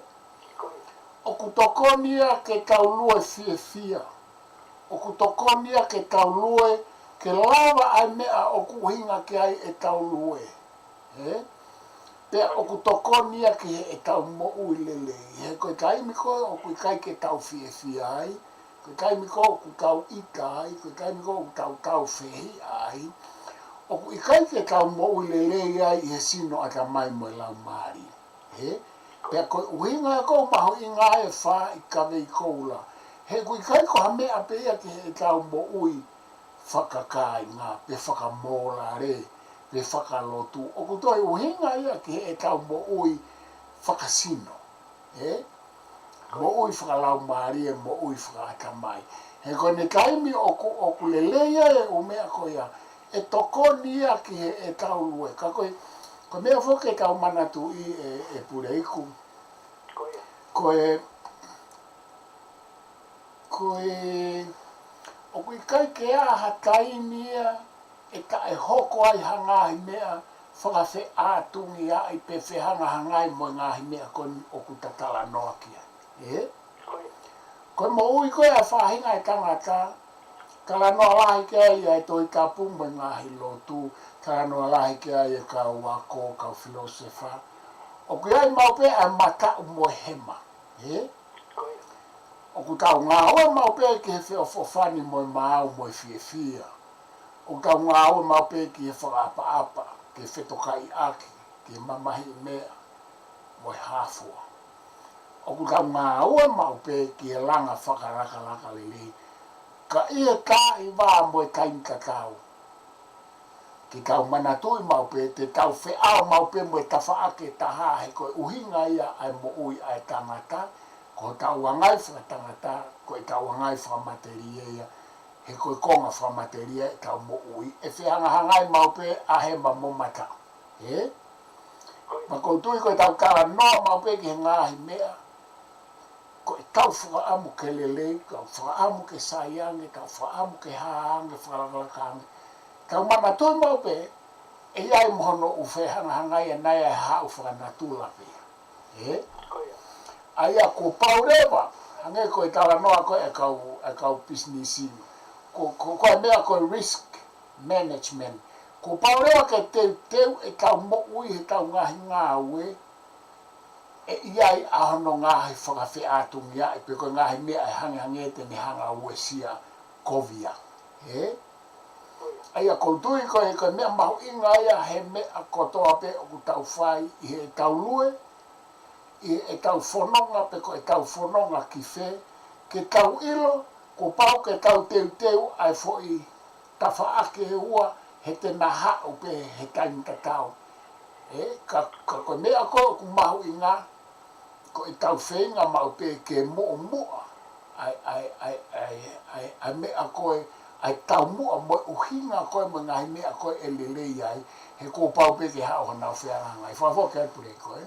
ʻOku tokoni ia ke tau lue fiefia. ʻOku tokoni ia ke tau lue, ke lava ai meʻa ʻoku ʻuhinga ki ai e tau lue. Ē? Pea ʻoku tokoni ia ki he, e tau moʻui lelei. He ko e taimi ko ē ʻoku ʻikai ke tau fiefia ai, ko e taimi ko ē ʻoku tau ʻita ai, ko e taimi ko ē ʻoku tau tau fehiʻa ai, ʻoku ʻikai ke tau moʻui lelei ai ʻi he sino, ʻatamai mo e laumālie. Ē? Pea ko e ʻuhinga ia ʻoku mahuʻinga e faaʻi kavei koula. He ʻoku ʻikai ko ha meʻa pē ia ki he tau moʻui fakakāinga, pe fakamōlale, pe fakalotu. ʻOku toe ʻuhinga ia ki he tau moʻui fakasino. Ē? Moʻui fakalaumālie, moʻui fakaʻatamai. He ko e taimi ʻoku, ʻoku lelei ai e ʻū meʻa ko ia, ʻe tokoni ia ki he, e tau lue. Ka ko e, ko e meʻa foki ke tau manatuʻi e, e Puleiku. Ko e, ko e, ʻoku ʻikai ke ʻi ai ha taimi ia ʻe taʻe hoko ai ha ngaahi meʻa fakafeʻātungiaʻi pe fehangahangai mo e ngaahi meʻa ko eni ʻoku ta talanoa ki ai. Ē? Ko e moʻui ko ē ʻa e faʻahinga e tangata, talanoa lahi ki ai ʻa e Tohi Tapu mo e ngaahi lotu, talanoa lahi ki ai e kau ako, kau filōsefa. ʻOku ʻi ai maʻu pē ʻa e mataʻu mo e hema. Ē? ʻOku tau ngāue maʻu pē ki he feʻofoʻofani mo e maau mo e fiefia. ʻOku tau ngāue maʻu pē ki he fakaʻapaʻapa, ki he fetokaiʻaki, ki he mamahiʻi meʻa, mo e hā fua. ʻOku tau ngāue maʻu pē ki he langa fakalakalaka lelei. Ka ʻi he taimi vā mo e taimi tatau, ke tau manatuʻi maʻu pē, te tau feʻao maʻu pē mo e tafaʻaki ʻe taha, he ko e ʻuhinga ia ʻa e moʻui ʻa e tangata, ko hotau anga fakatangata, ko ʻetau anga fakamatelie ia, he ko e konga fakamatelie ʻetau moʻui, ʻe fehangahangai maʻu pē ʻa e hema mo e mataʻu. Ē? Pea ʻoku ou tui ko ʻetau talanoa maʻu pē ki he ngaahi meʻa, ko ʻetau fakaʻamu ke lelei, ʻetau fakaʻamu ke sai ange, ʻetau fakaʻamu ke hā ange, fakalakalaka ange. Tau manatuʻi maʻu pē, ʻe ʻi ai mo hono ʻū fehangahangai ʻa ʻene haʻu fakanatula pē. Ē? ʻA ia kuo pau leva, hangē ko e talanoa ko ē ʻa e kau, ʻa e kau pisinisi. Ko, ko, ko e meʻa ko e risk management. Kuo pau leva ke teuteu ʻetau moʻui, heʻetau ngaahi ngāue, ʻe ʻi ai ʻa hono ngaahi fakafeʻātungiaʻi pe ko e ngaahi meʻa ʻe hangehangē te ne hanga ʻo uesia kovi ia. Ē? ʻA ia ʻoku ou tui ko e, ko e meʻa mahuʻinga ia he meʻa kotoa pē ʻoku tau fai ʻi heʻetau lue, ʻi heʻetau fononga pe ko ʻetau fononga ki fē, ke tau ʻilo kuo pau ke tau teuteu ʻa e foʻi tafaʻaki ʻe ua he te na haʻu pē he taimi tatau. Ē, ka, ka ko e meʻa ko ē ʻoku mahuʻinga, ko ʻetau feinga maʻu pē ke muʻomuʻa ʻa e, ʻa e, ʻa e, ʻa e, ʻa e, ʻa e meʻa ko ē, ʻa e taumuʻa mo e ʻuhinga ko ē mo e ngaahi meʻa ko ē ʻe lelei ai, he kuo pau pē ke haʻu honau feangahangai. Fakafoki atu Puleʻi ko ē.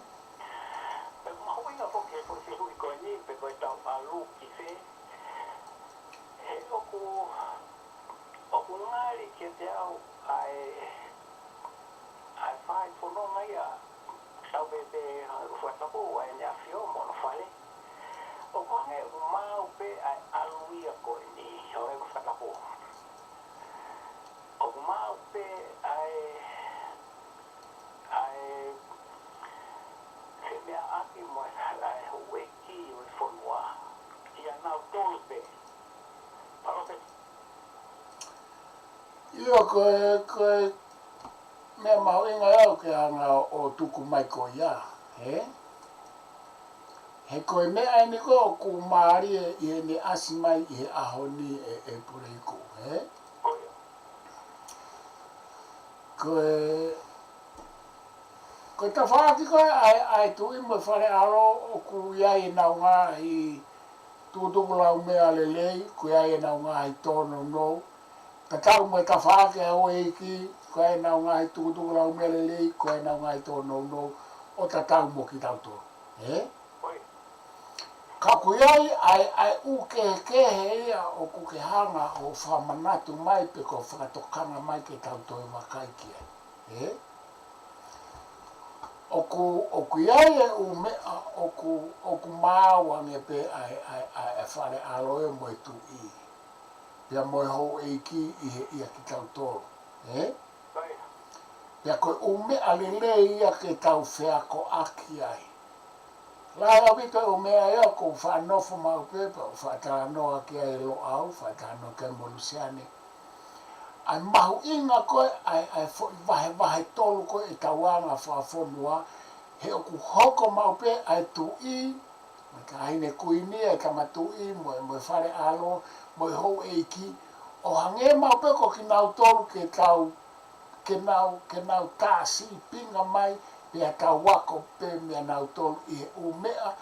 Pea mahuʻinga foki he foʻi fehuʻi ko eni, pe ko ʻetau ʻalu ki fē. He ʻoku, ʻoku ngali kiate au ʻa e, ʻa e fai fononga ia, tau pehē pē ʻa e fakatapu ʻa ʻEne ʻAfio mo hono fale. ʻOku hangē ʻoku maau pē ʻa e ʻalu ia ko eni ʻo e fakatapu. ʻOku maau pē ʻa e, ʻa e femeʻaʻaki mo e hala ʻa e houʻeiki ʻo e fonua kiate kinautolu pē. Palōfesa. ʻIo, ko e, ko e meʻa mahuʻinga ia ʻoku ke hanga ʻo tuku mai ko ia, ē? He ko e meʻa eni ko ē ʻoku mālie ʻi heʻene ʻasi mai ʻi he ʻaho ni ē, ē Puleʻi ko ē, ē? Ko ia. Ko e, ko e tafaʻaki ko ē ʻa e, ʻa e Tuʻi mo e Fale ʻAlo ʻoku ʻi ai ʻenau ngaahi tukutukulaumea lelei, ʻoku ʻi ai ʻenau ngaahi tōnounou. Tatau mo e tafaʻaki ʻa e houʻeiki, ʻoku ʻi ai ʻenau ngaahi tukutukulaumea lelei, ʻoku ʻi ai ʻenau ngaahi tōnounou, ʻo tatau mo kitautolu. Ē? Ka ʻoku ʻi ai ʻa e, ʻa e ʻū kehekehe ia ʻoku ke hanga ʻo fakamanatu mai pe ko e fakatokanga mai ke tau toe vakai ki ai. Ē? ʻOku, ʻoku ʻi ai e ʻū meʻa ʻoku, ʻoku maau ange pē ʻa e, ʻa e, ʻa e Fale ʻAlo ē mo e Tuʻi, pea mo e houʻeiki ʻi he, ʻia kitautolu. Ē? Pea ko e ʻū meʻa lelei ia ke tau feakoʻaki ai. Lahi ʻaupito e ʻū meʻa ia ʻoku ou faʻa nofo maʻu pē, pea u faʻa talanoa ki ai ʻi Loʻau, faʻa talanoa ki ai mo Lusiane. ʻA e mahuʻinga ko ē ʻa e, ʻa e foʻi vahevahe tolu ko ē ʻetau anga fakafonua, he ʻoku hoko maʻu pē ʻa e Tuʻi, mo e Taʻahine Kuini, ʻa e Tama Tuʻi, mo e, mo e Fale ʻAlo, mo e houʻeiki, ʻo hangē maʻu pē ko kinautolu ke tau, ke nau, ke nau tā sīpinga mai, pea tau ako pē meia nautolu ʻi he ʻū meʻa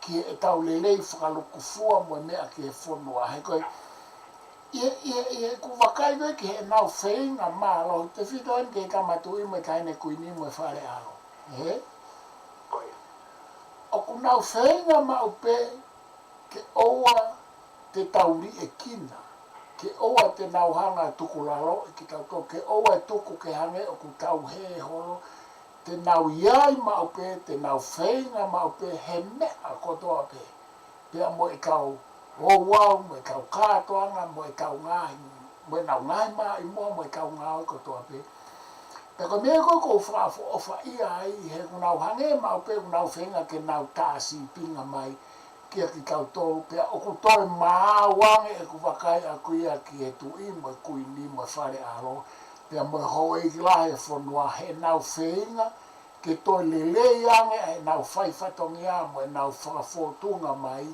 ki heʻetau lelei fakalukufua mo e meʻa ki he fonua. He ko e, ʻi he, ʻi he, ʻi heʻeku vakai ko ē ki heʻenau feinga mālohi, tefito eni ki he Tama Tuʻi mo e Taʻahine Kuini mo e Fale ʻAlo. Ē? ʻOku nau feinga maʻu pē ke ʻoua te tau liʻekina, ke ʻoua te nau hanga ʻo tukulaloʻi kitautolu, ke ʻoua ʻe tuku ke hangē ʻoku tau hē holo, te nau ʻi ai maʻu pē, te nau feinga maʻu pē he meʻa kotoa pē. Pea mo ʻetau ouau, mo ʻetau kātoanga, mo ʻetau ngaahi, mo ʻenau ngaahi maʻimoa, mo ʻetau ngāue kotoa pē. Pea ko e meʻa ko ē ʻoku ou fakaʻofoʻofaʻia ai, he ʻoku nau hangē maʻu pē, ʻoku nau feinga ke nau tā sīpinga mai kia kitautolu, pea ʻoku toe maau ange ʻeku vakai ʻaku ia ki he Tuʻi, mo e Kuini, mo e Fale ʻAlo, pea mo e houʻeiki lahi ʻo e fonua, heʻenau feinga ke toe lelei ange ʻenau fai fatongia mo ʻenau fakafōtunga mai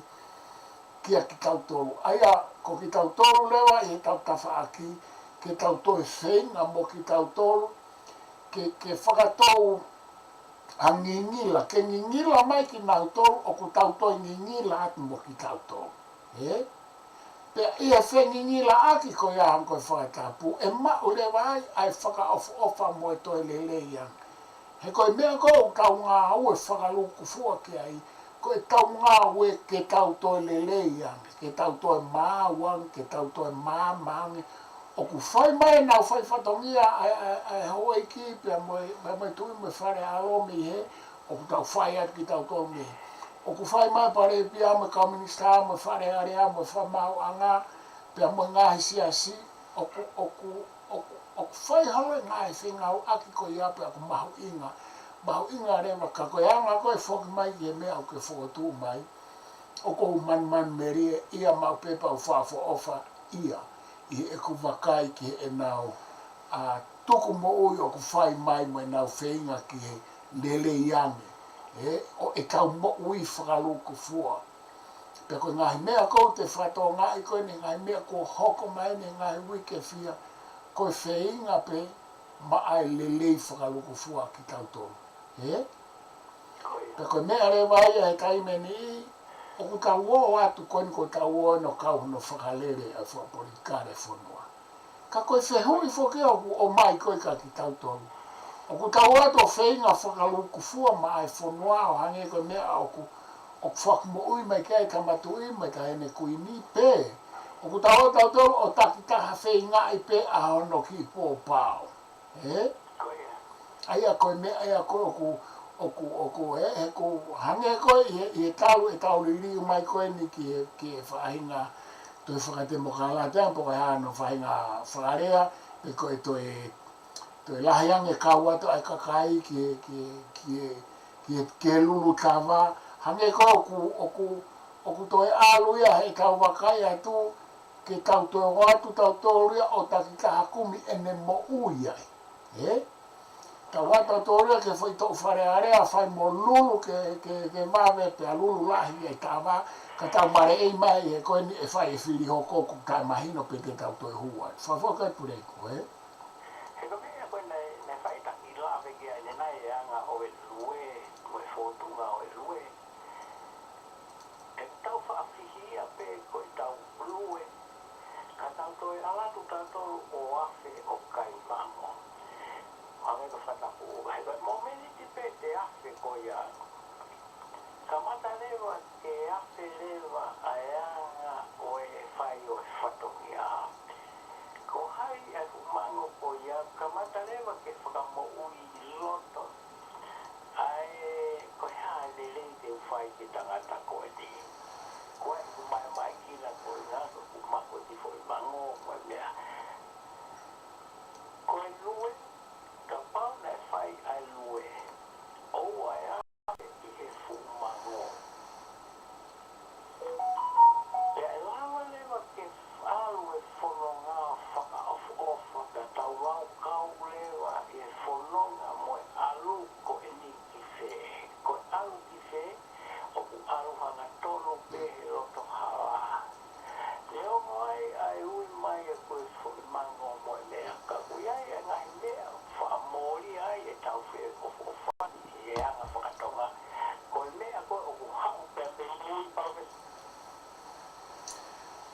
kia kitautolu. ʻA ia, ko kitautolu leva ʻi heʻetau tafaʻaki, ke tau toe feinga mo kitautolu, ke, ke fakatou ʻa ngingila, ke ngingila mai kinautolu, ʻoku tau toe ngingila atu mo kitautolu. Ē? Pea ʻi he fengingilaʻaki ko ia hangē ko e fakatapu, ʻe maʻu leva ai ʻa e fakaʻofoʻofa mo e toe lelei ange. He ko e meʻa ko ē ʻoku tau ngāue fakalukufua ki ai, ko ʻetau ngāue ke tau toe lelei ange, ke tau toe maau ange, ke tau toe maama ange. ʻOku fai mai ʻenau fai fatongia ʻa e, ʻa e, ʻa e houʻeiki, pea mo e, pea mo e Tuʻi mo e Fale ʻAlo mei hē, ʻoku tau fai atu kitautolu mei hē. ʻOku fai mai Palēpia mo e Kau Minisitā mo e Fale Alea mo e Fakamaauʻanga, pea mo e ngaahi siasi, ʻoku, ʻoku, ʻoku, ʻoku fai holo e ngaahi fengāueʻaki ko ia pea ʻoku mahuʻinga mahuʻinga leva, ka ko e anga ko ē foki mai ki he meʻa ʻoku ke fokotuʻu mai, ʻoku ou manumanumelie ia maʻu pē pea u fakaʻofoʻofa ia ʻi heʻeku vakai ki heʻenau, ā, tuku moʻui ʻoku fai mai mo ʻenau feinga ki he lelei ange, ē, ʻo ʻetau moʻui fakalūkufua. Pea ko e ngaahi meʻa ʻoku te fakatokangaʻi ko eni, ngaahi meʻa kuo hoko mai eni he ngaahi uike fiha, ko e feinga pē maʻa e lelei fakalūkufua kitautolu. Ē? Pea ko e meʻa leva ia he taimi ni, ʻoku tau ō atu ko eni kuo tau ō ʻo kau hono fakalele ʻa e fakapolitikale fonua. Ka ko e fehuʻi foki ʻoku ʻomai ko ē kia kitautolu. ʻOku tau ō atu ʻo feinga fakalūkufua maʻa e fonua ʻo hangē ko e meʻa ʻoku, ʻoku fakamoʻui mai ki ai ʻa e Tama Tuʻi mo e Taʻahine Kuini pe ʻoku tau ō atu ʻo takitaha feingaʻi pē ʻa hono kiʻi pōpao. Ē? ʻA ia ko e meʻa ia ko ē ʻoku, ʻoku, ʻoku, ē, ʻoku hangē ko ē ʻi he, ʻi he talu ʻetau liliu mai ko eni ki he, ki he faʻahinga toe fakatemokalati pe ko e hā hono faʻahinga fakalea, pe ko e toe, toe lahi ange kau atu ʻa e kakai ki he, ki he, ki he, ki he, ki he lulu tava, hangē ko ē ʻoku, ʻoku, ʻoku toe ʻalu ia heʻetau vakai atu, ke tau toe ō atu tautolu ia ʻo takitaha kumi ʻene moʻui ai. Ē? Tau ō atu tautolu ia ki he foʻi toʻu Fale Alea, fai mo lulu ke, ke, ke vave pea lulu lahi ʻa e tava, ka tau maleʻei mai he ko eni ʻe fai e fili hoko ʻoku taʻemahino pe te tau toe hū ai. Fakafoki e puleiku, ē? He ko e meʻa ko ē naʻe, naʻe fai taki lave ki ai ʻanenai e anga ʻo e lue, mo e fōtunga ʻo e lue. Ke tau faʻa fihia pē ko ʻetau lue, ka tau toe ʻalu atu tautolu ʻo afe ʻo kai mango. Hangē ko e fakatapu, he ko e mōmeniti pē te afe ko ia, kamata leva ke afe leva ʻa e anga ʻo e fai ʻo e fatongia. Ko hai ʻa e fuʻu mango ko ia, kamata leva ke fakamoʻui loto. ʻA e, ko e hā e lelei te u fai ki he tangata ko eni. Ko e ʻoku maimai kina ko e ngā ko ʻoku mako ki he foʻi mango mo e meʻa. Ko e lue, kapau naʻe fai ʻa e lue, ʻoua ʻe afe ʻi he fuʻu mango. Pea ʻe lava leva ke ʻalu e fononga fakaʻofoʻofa, pea tau lau kau leva e fononga mo e ʻalu ko eni ki fē. Ko e ʻalu ki fē, ʻoku ʻalu hangatonu pē he loto hala. Neongo ai ʻa e ui mai ʻa e ko e foʻi mango mo e meʻa, ka ʻoku ʻi ai e ngaahi meʻa ʻoku fakamōlia ai ʻetau feʻofoʻofani ʻi he anga fakatonga. Ko e meʻa ko ē ʻoku haʻu pea pehē ni pau pē.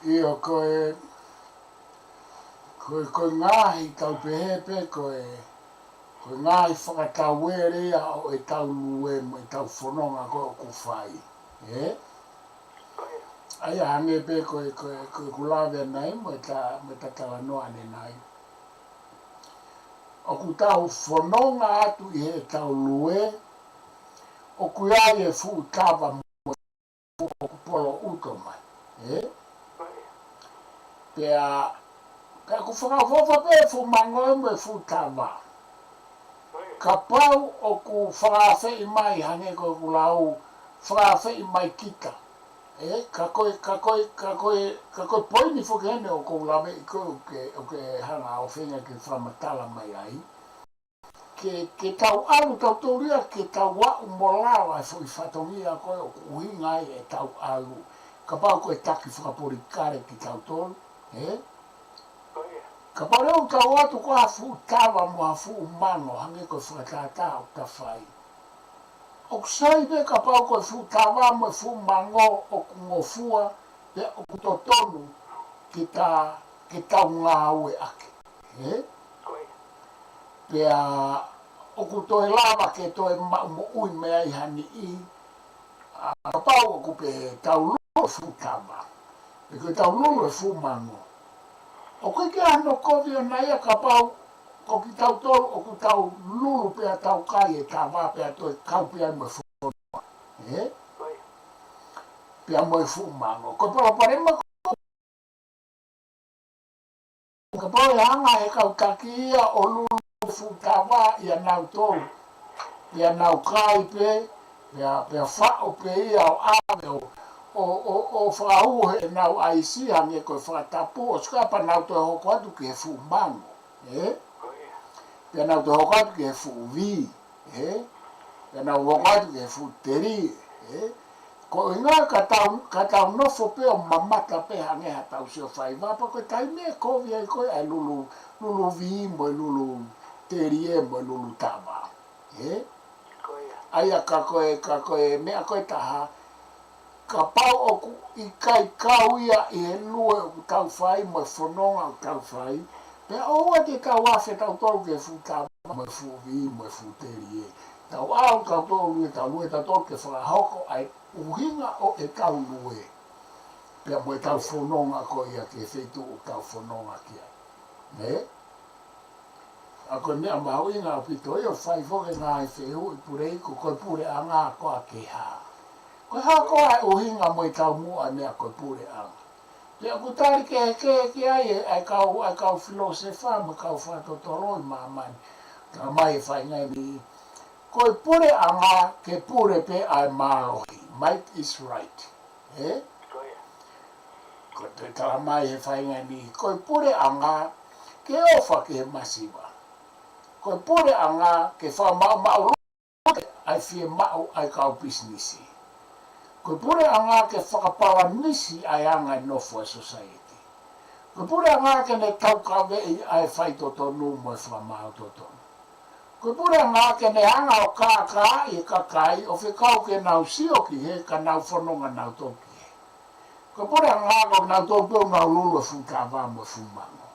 ʻIo, ko e, ko e, ko e ngaahi tau pehē pē, ko e, ko e ngaahi fakatauele ia ʻo ʻetau lue mo ʻetau fononga ko ē ʻoku fai. Ē? ʻA ia hangē pē ko e, ko e, ko e ʻeku lave ʻanenai mo e ta, mo e ta talanoa ʻanenai. ʻOku tau fononga atu ʻi heʻetau lue, ʻoku ʻi ai e fuʻu tava mo e fuʻu ʻoku polo ʻuto mai. Ē? Pea, pea ʻoku fakaʻofoʻofa pē fuʻu mango mo e fuʻu tava. Kapau ʻoku fakaafeʻi mai hangē ko ʻeku lau, fakaafeʻi mai kita. Ē, ka ko e, ka ko e, ka ko e, ka ko e poini foki eni ʻoku ou laveʻi ko ē ʻoku ke, ʻoku ke hanga ʻo feinga ke fakamatala mai ai. Ke, ke tau ʻalu tautolu ia, ke tau aʻu mo lava e foʻi fatongia ko ē ʻoku ʻuhinga ai ʻetau ʻalu. Kapau ko e taki fakapolitikale kitautolu, ē? Kapau leva ʻoku tau ō atu ko ha fuʻu tava mo ha fuʻu mango, hangē ko e fakatātā ʻoku ta fai. ʻOku sai pē kapau ko e fuʻu tava mo e fuʻu mango ʻoku ngofua, pea ʻoku totonu ke ta, ke tau ngāueʻaki. Ē? Pea ʻoku toe lava ke toe maʻu moʻui mei ai ha niʻihi, ā, kapau ʻoku pehē tau lulu e fuʻu tava, pe ko e tau lulu e fuʻu mango. ʻOku ʻikai ke ʻi ai hano kovi ʻona ia kapau ko kitautolu ʻoku tau lulu pea tau kai e tava pea toe kau pē ai mo e fononga. Ē? Pea mo e fuʻu mango. Ko e palopalema ko, kapau ʻe hanga he kau taki ia ʻo lulu e fuʻu tava ʻia nautolu. Pea nau kai pē, pea, pea faʻo pē ia ʻo ʻave ʻo, ʻo, ʻo, ʻo fakauhe ʻenau ʻaisi hangē ko e fakatapu, ʻo sika pea nau toe hoko atu ki he fuʻu mango, ē? Pea nau toe hoko atu ki he fuʻu vī, ē? Pea nau hoko atu ki he fuʻu telie, ē? Ko e ʻuhinga ka tau, ka tau nofo pē ʻo mamata pē hangē ha tau sio faiva, pea ko e taimi ʻe kovi ai ko ē ʻa e lulu, lulu vī mo e lulu telie mo e lulu tava. Ē? Ko ia. ʻA ia ka ko e, ka ko e meʻa ko ē ʻe taha, kapau ʻoku ʻikai kau ia ʻi he lue ʻoku tau fai mo e fononga ʻoku tau fai, pea ʻoua te tau afe tautolu ki he fuʻu tava mo e fuʻu vī mo e fuʻu telie. Tau ʻalu tautolu ʻi heʻetau lue tautolu ke fakahoko ʻa e ʻuhinga ʻo ʻetau lue. Pea mo ʻetau fononga ko ia ki he feituʻu ʻoku tau fononga ki ai. Ē? ʻA ko e meʻa mahuʻinga ʻaupito ia ʻo fai foki e ngaahi fehuʻi Puleiku, ko e puleʻanga ko ā ke hā? Ko e hā ko ā e ʻuhinga mo e taumuʻa e meʻa ko e puleʻanga? Pea ʻoku tali kehekehe ki ai e, ʻa e kau, ʻa e kau filōsefa mo e kau fakatotolo ʻi māmani. Talamai ʻe he faʻahinga ʻe niʻihi, ko e puleʻanga ke pule pē ʻa e mālohi. Might is right. Ē? Ko ia. Ko e toe talamai ʻe he faʻahinga ʻe niʻihi, ko e puleʻanga ke ʻofa ki he masiva. Ko e puleʻanga ke fakamaʻumaʻuluta ʻa e fiemaʻu ʻa e kau pisinisi. Ko e puleʻanga ke fakapalanisi ʻa e anga e nofo ʻa e sōsaieti. Ko e puleʻanga ke ne taukaveʻi ʻa e faitotonu mo e fakamaau totonu. Ko e puleʻanga ke ne hanga ʻo kākaaʻi e kakai ʻo fekau ke nau sio ki hē ka nau fononga nautolu ki hē. Ko e puleʻanga ko nautolu pē ʻoku nau lulu e fuʻu tava mo e fuʻu mango.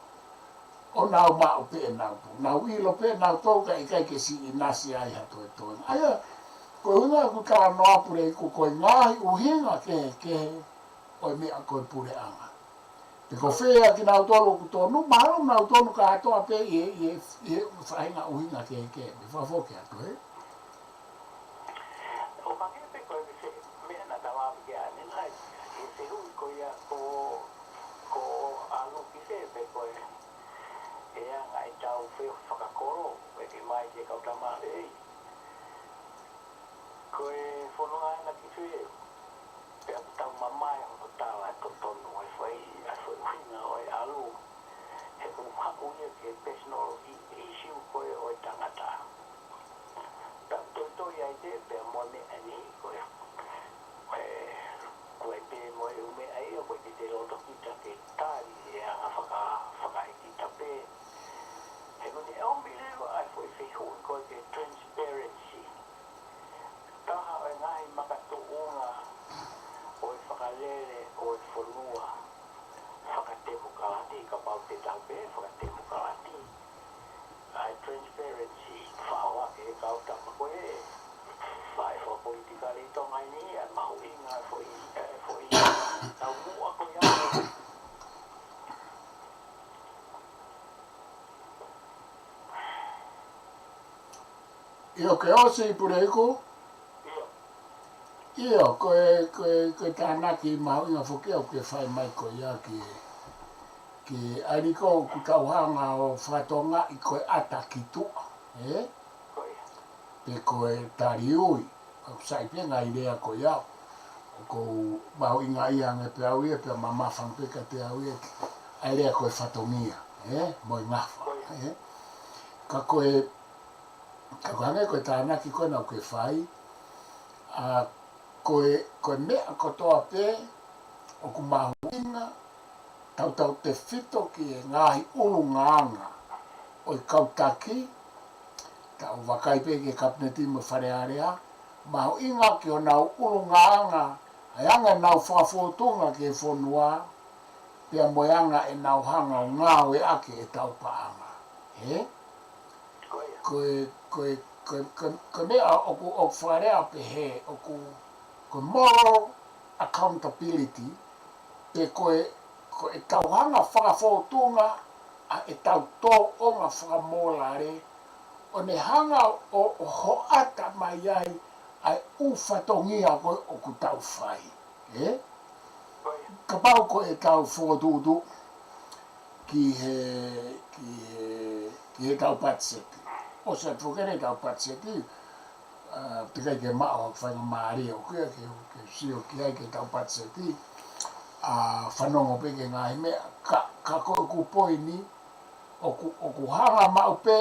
ʻO nau maʻu pē ʻenau pō. Nau ʻilo pē nautolu kae ʻikai ke siʻi ʻinasi ai ha toe toenga. ʻA ia, ko e ʻuhinga ʻoku talanoa Puleiku ko e ngaahi ʻuhinga kehekehe ʻo e meʻa ko e puleʻanga. Pe ko fē ʻa kinautolu ʻoku tonu, mahalo nautolu kātoa pē ʻi he, ʻi he, ʻi he faʻahinga ʻuhinga kehekehe. Mei fafo ke atu, ē? ʻO hangē pē ko e meʻa naʻa tau ʻave ki ai ʻanenai, ʻi he fehuʻi ko ia ko, ko ʻalu ki fē pē ko e, e anga ʻetau feohi fakakolo, ʻeke mai ki he kau tamāliʻi. Ko e fononga ʻanenai ki fē, pea ʻoku tau mamae hono tala e totonu ʻa e foʻi, ʻa e foʻi ʻuhinga ʻo e ʻalu. He ʻoku haʻu ia ki he personal i-, issue ko ē ʻo e tangata. Tau toitoi ai pē pea mo e meʻa ʻe niʻihi ko e, ko e, ko e pē mo e ʻū meʻa ia, ko e te te loto kita ke tali e anga faka-, fakaekita pē. He ko ʻene ʻomi leva ʻa e foʻi fehuʻi ko e ke transparency. Taha ʻo e ngaahi makatuʻunga ʻo e fakalele ʻo e fonua fakatemokalati, kapau te tau pehē fakatemokalati. ʻA e transparency, faʻo ake e kau tama ko ē, fai fakapolitikale ʻi Tonga ni, ʻa e mahuʻinga e foʻi, e foʻi taumuʻa ko ia. ʻIo, ke ʻosi Puleiku? ʻIo, ko e, ko e, ko e tānaki mahuʻinga foki ʻoku ke fai mai ko ia ki, ki ʻAliko ʻoku tau hanga ʻo fakatokangaʻi ko e ʻata ki tuʻa, ē? Ko ia. Pe ko e taliui, ʻoku sai pē ngaahi lea ko ia, ʻoku ou mahuʻingaʻia ange pē au ia, pea mamafa ange pē kiate au ia, ʻa e lea ko e fatongia, ē? Mo e ngafa, ē? Ka ko e, ka ko e hangē ko e tānaki ko ena ʻoku ke fai, ʻa, ko e, ko e meʻa kotoa pē ʻoku mahuʻinga, tautautefito ki he ngaahi ʻulungaanga ʻo e kau taki, tau vakai pē ki he Kapineti mo e Fale Alea, mahuʻinga ki honau ʻulungaanga, ʻa e anga ʻenau fakafōtunga ki he fonua, pea mo e anga ʻenau hanga ʻo ngāueʻaki ʻetau paʻanga. Ē? Ko e, ko e, ko e, ko e, ko e meʻa ʻoku, ʻoku fakalea pehē, ʻoku, ko e moral accountability, pe ko e, ko ʻetau hanga fakafōtunga ʻa ʻetau tōʻonga fakamōlale, ʻo ne hanga ʻo, ʻo hoʻata mai ai ʻa e ʻū fatongia ko ē ʻoku tau fai. Ē? Kapau ko ʻetau fokotuʻutuʻu ki he, ki he, ki heʻetau patiseti. ʻOsi atu foki ʻetau patiseti, ʻA, teʻeki ai ke maʻu ha faingamālie ʻoku ʻikai ke, ke sio ki ai ke tau patiseti. ʻA, fanongo pē ki he ngaahi meʻa, ka, ka ko ʻeku poini, ʻoku, ʻoku hanga maʻu pē,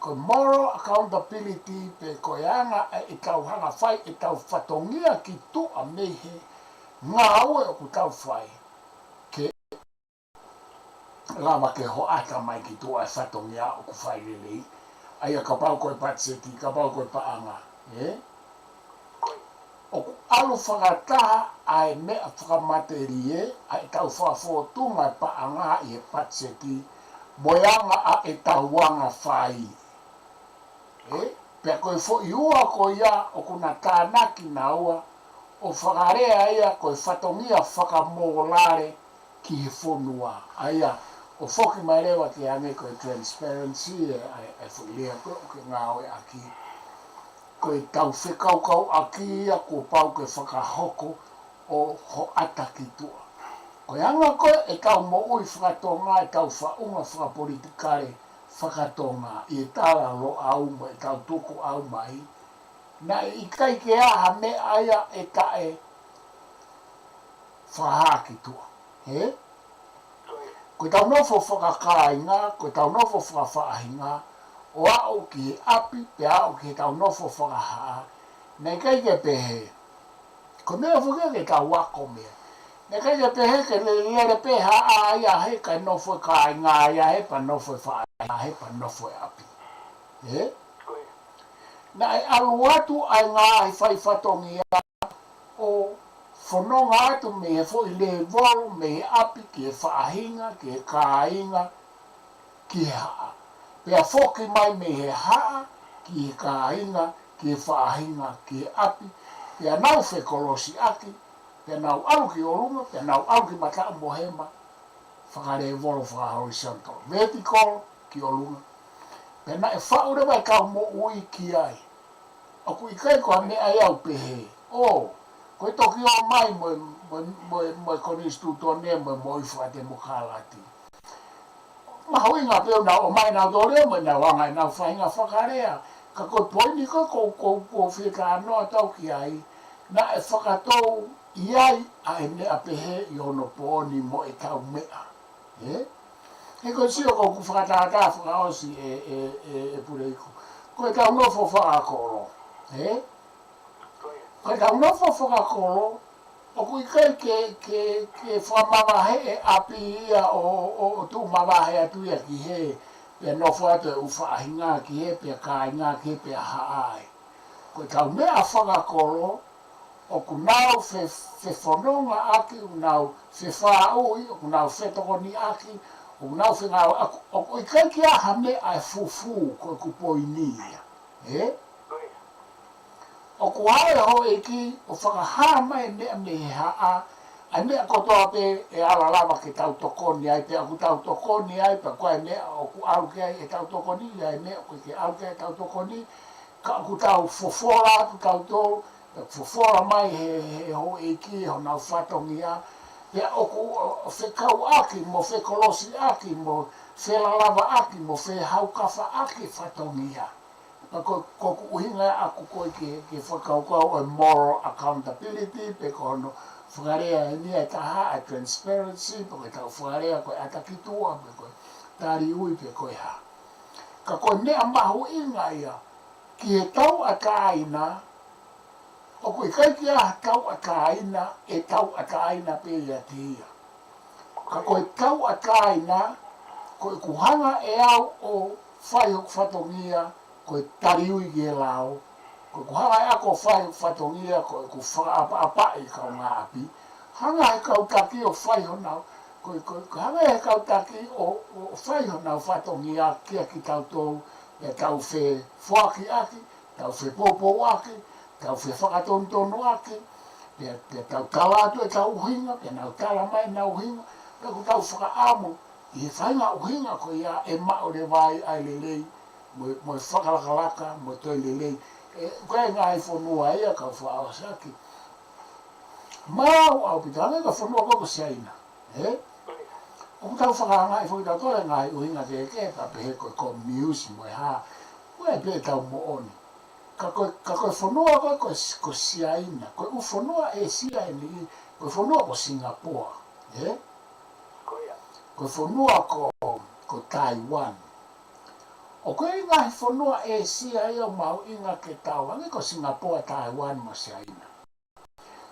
ko e moral accountability pē ko e anga ʻetau hanga fai ʻetau fatongia ki tuʻa mei he ngāue ʻoku tau fai. Ke lava ke hoʻata mai ki tuʻa e fatongia ʻoku fai lelei. ʻA ia kapau ko e patiseti, kapau ko e paʻanga, ē? ʻOku ʻalu fakataha ʻa e meʻa fakamatelie, ʻa ʻetau fakafōtunga e paʻanga ʻi he patiseti, mo e anga ʻa ʻetau anga fai. Ē? Pea ko e foʻi ua ko ia ʻoku na tānaki naua, ʻo fakalea ia ko e fatongia fakamōlale ki he fonua. ʻA ia, ʻo foki mai leva ki he anga ko e transparency, ē, ʻa e, ʻa e foʻi lea ko ē ʻoku ke ngāueʻaki. Ko ʻetau fekaukauʻaki ia kuo pau ke fakahoko ʻo hoʻata ki tuʻa. Ko e anga ko ē ʻetau moʻui fakatonga, ʻetau faʻunga fakapolitikale fakatonga, ʻi he tala Loʻau mo ʻetau tukuʻau mai, naʻe ʻikai ke ʻi ai ha meʻa ia ʻe taʻe fakahā ki tuʻa. Ē? Ko ʻetau nofo fakakāinga, ko ʻetau nofo fakafaʻahinga, ʻo aʻu ki he ʻapi, pea aʻu ki heʻetau nofo fakahā, naʻe ʻikai ke pehē. Ko e meʻa foki ia ke tau ako mei ai. Naʻe ʻikai ke pehē ke le-, lele pē haʻa ia he kae nofo e kāinga ia he pea nofo e faʻahinga he pea nofo e ʻapi. Ē? Naʻe ʻalu atu ʻa e ngaahi fai fatongia ʻo fononga atu mei he foʻi lēvolo, mei he ʻapi ki he faʻahinga, ki he kāinga, ki he haʻa. Pea foki mai mei he haʻa, ki he kāinga, ki he faʻahinga, ki he ʻapi. Pea nau fekolosiʻaki, pea nau ʻalu ki ʻolunga, pea nau ʻalu ki mataʻu mo hema, fakalēvolo, fakahorizontal, vertical, ki ʻolunga. Pea naʻe faʻu leva ʻetau moʻui ki ai. ʻOku ʻikai ko ha meʻa ia ʻoku pehē. ʻO, ko e toki ō mai mo e, mo e, mo e, mo e konisitūtone, mo e, mo e fakatemokalati. Mahuʻinga pē ʻenau ō mai ʻenau tō lea mo ʻenau anga ʻenau faʻahinga fakalea. Ka ko e poini ko, ko, ko, ko fie talanoa atu au ki ai, naʻe fakatou ʻi ai ʻa e meʻa pehē ʻi onopooni mo ʻetau meʻa. Ē? He ko e sio ko ʻeku fakatātā fakaʻosi ē, ē, ē, ē Puleiku. Ko ʻetau nofo fakakolo. Ē? Ko ʻetau nofo fakakolo, ʻoku ʻikai ke, ke, ke fakamavaheʻi e ʻapi ia ʻo, ʻo, ʻo tuʻu mavahe atu ia ki hē, pea nofo atu e ʻū faʻahinga ki hē, pea kāinga ki hē, pea haʻa ai. Ko ʻetau meʻa fakakolo, ʻoku nau fe-, fefonongaʻaki, ʻoku nau fefaʻuhi, ʻoku nau fetokoniʻaki, ʻoku nau fengāueʻaki, ʻoku ʻikai ke ʻi ai ha meʻa ʻe fufū, ko ʻeku poini ia. Ē? ʻOku ʻi ai e houʻeiki ʻo fakahā mai e meʻa mei he haʻa, ʻa e meʻa kotoa pē ʻe ala lava ke tau tokoni ai, pea ʻoku tau tokoni ai, pea ko e meʻa ʻoku ʻalu ki ai ʻetau tokoni, ʻa e meʻa ʻoku ʻikai ke ʻalu ki ai ʻetau tokoni, ka ʻoku tau fofola atu tautolu, pea fofola mai he, he houʻeiki honau fatongia, pea ʻoku, ʻo, fekauʻaki, mo fekolosiʻaki, mo felalavaʻaki, mo fehaukafaʻaki fatongia. Pea ko, ko ʻeku ʻuhinga ʻaku ko ē ke, ke fakakaukau e moral accountability, pe ko hono fakalea eni ʻe taha, ʻa e transparency, pe ko ʻetau fakalea ko e ʻata ki tuʻa, pe ko e taliui, pe ko e hā. Ka ko e meʻa mahuʻinga ia, ki he tauʻatāina, ʻoku ʻikai ke ʻi ai ha tauʻatāina, ʻe tauʻatāina pē ʻiate ia. Ka ko e tauʻatāina, ko ʻeku hanga ʻe au ʻo fai hoku fatongia, ko e taliui ki he lao, ko ʻeku hanga ʻe au ʻo fai hoku fatongia, ko ʻeku fakaʻapaʻapaʻi e kaungāʻapi, hanga he kau taki ʻo fai honau, ko, ko, ko hanga he kau taki ʻo, ʻo fai honau fatongia kia kitautolu, pea tau fefoakiʻaki, tau fepoupouaki, tau fefakatonutonuaki, pea, pea tau tala atu ʻetau ʻuhinga, pea nau tala mai ʻenau ʻuhinga, pea ʻoku tau fakaʻamu, ʻi he faʻahinga ʻuhinga ko ia ʻe maʻu leva ai ʻa e lelei, mo, mo e fakalakalaka, mo e toe lelei. Ē, ko e ngaahi fonua ia kau fakaʻosi ʻaki. Maʻu ʻaupito ange ka fonua ko, ko Siaina. Ē? ʻOku tau fakaangaʻi foki tautolu e ngaahi ʻuhinga kehekehe, pea pehē ko e kominiusi mo e hā. Ko e pē ʻetau moʻoni. Ka ko e, ka ko e fonua ko e, ko e, ko Siaina, ko e ʻū fonua ʻĒsia eni, ko e fonua ko Singapoa, ē? Ko ia. Ko e fonua ko, ko Taiwan. ʻOku ʻi ai e ngaahi fonua ʻĒsia ia ʻoku mahuʻinga ke tau hangē ko Singapoa, Taiwan mo Siaina.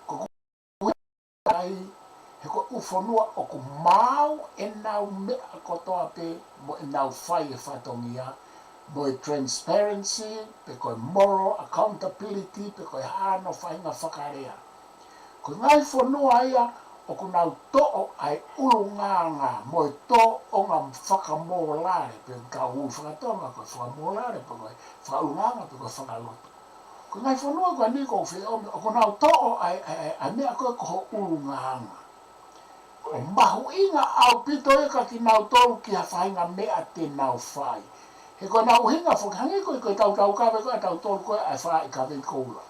Ko ai, he ko e ʻū fonua ʻoku maau ʻenau meʻa kotoa pē mo ʻenau fai e fatongia, mo e transparency, pe ko e moral accountability, pe ko e hā hano faʻahinga fakalea. Ko e ngaahi fonua ia ʻoku nau toʻo ʻa e ʻulungaanga mo e tōʻonga fakamōlale, pe ka u fakatonga ko e fakamōlale, pe ko e fakaʻulungaanga, pe ko e fakalotu. Ko e ngaahi fonua ko eni ʻoku ou fie ʻomi, ʻoku nau toʻo ʻa e, ʻa e, ʻa e meʻa ko ē ko hoʻo ʻulungaanga. ʻOku mahuʻinga ʻaupito ia kia kinautolu ki ha faʻahinga meʻa te nau fai. He ko ʻenau ʻuhinga foki hangē ko e, ko e tautaukave ko ē ʻatautolu ko ē ʻa e faaʻi kavei koula.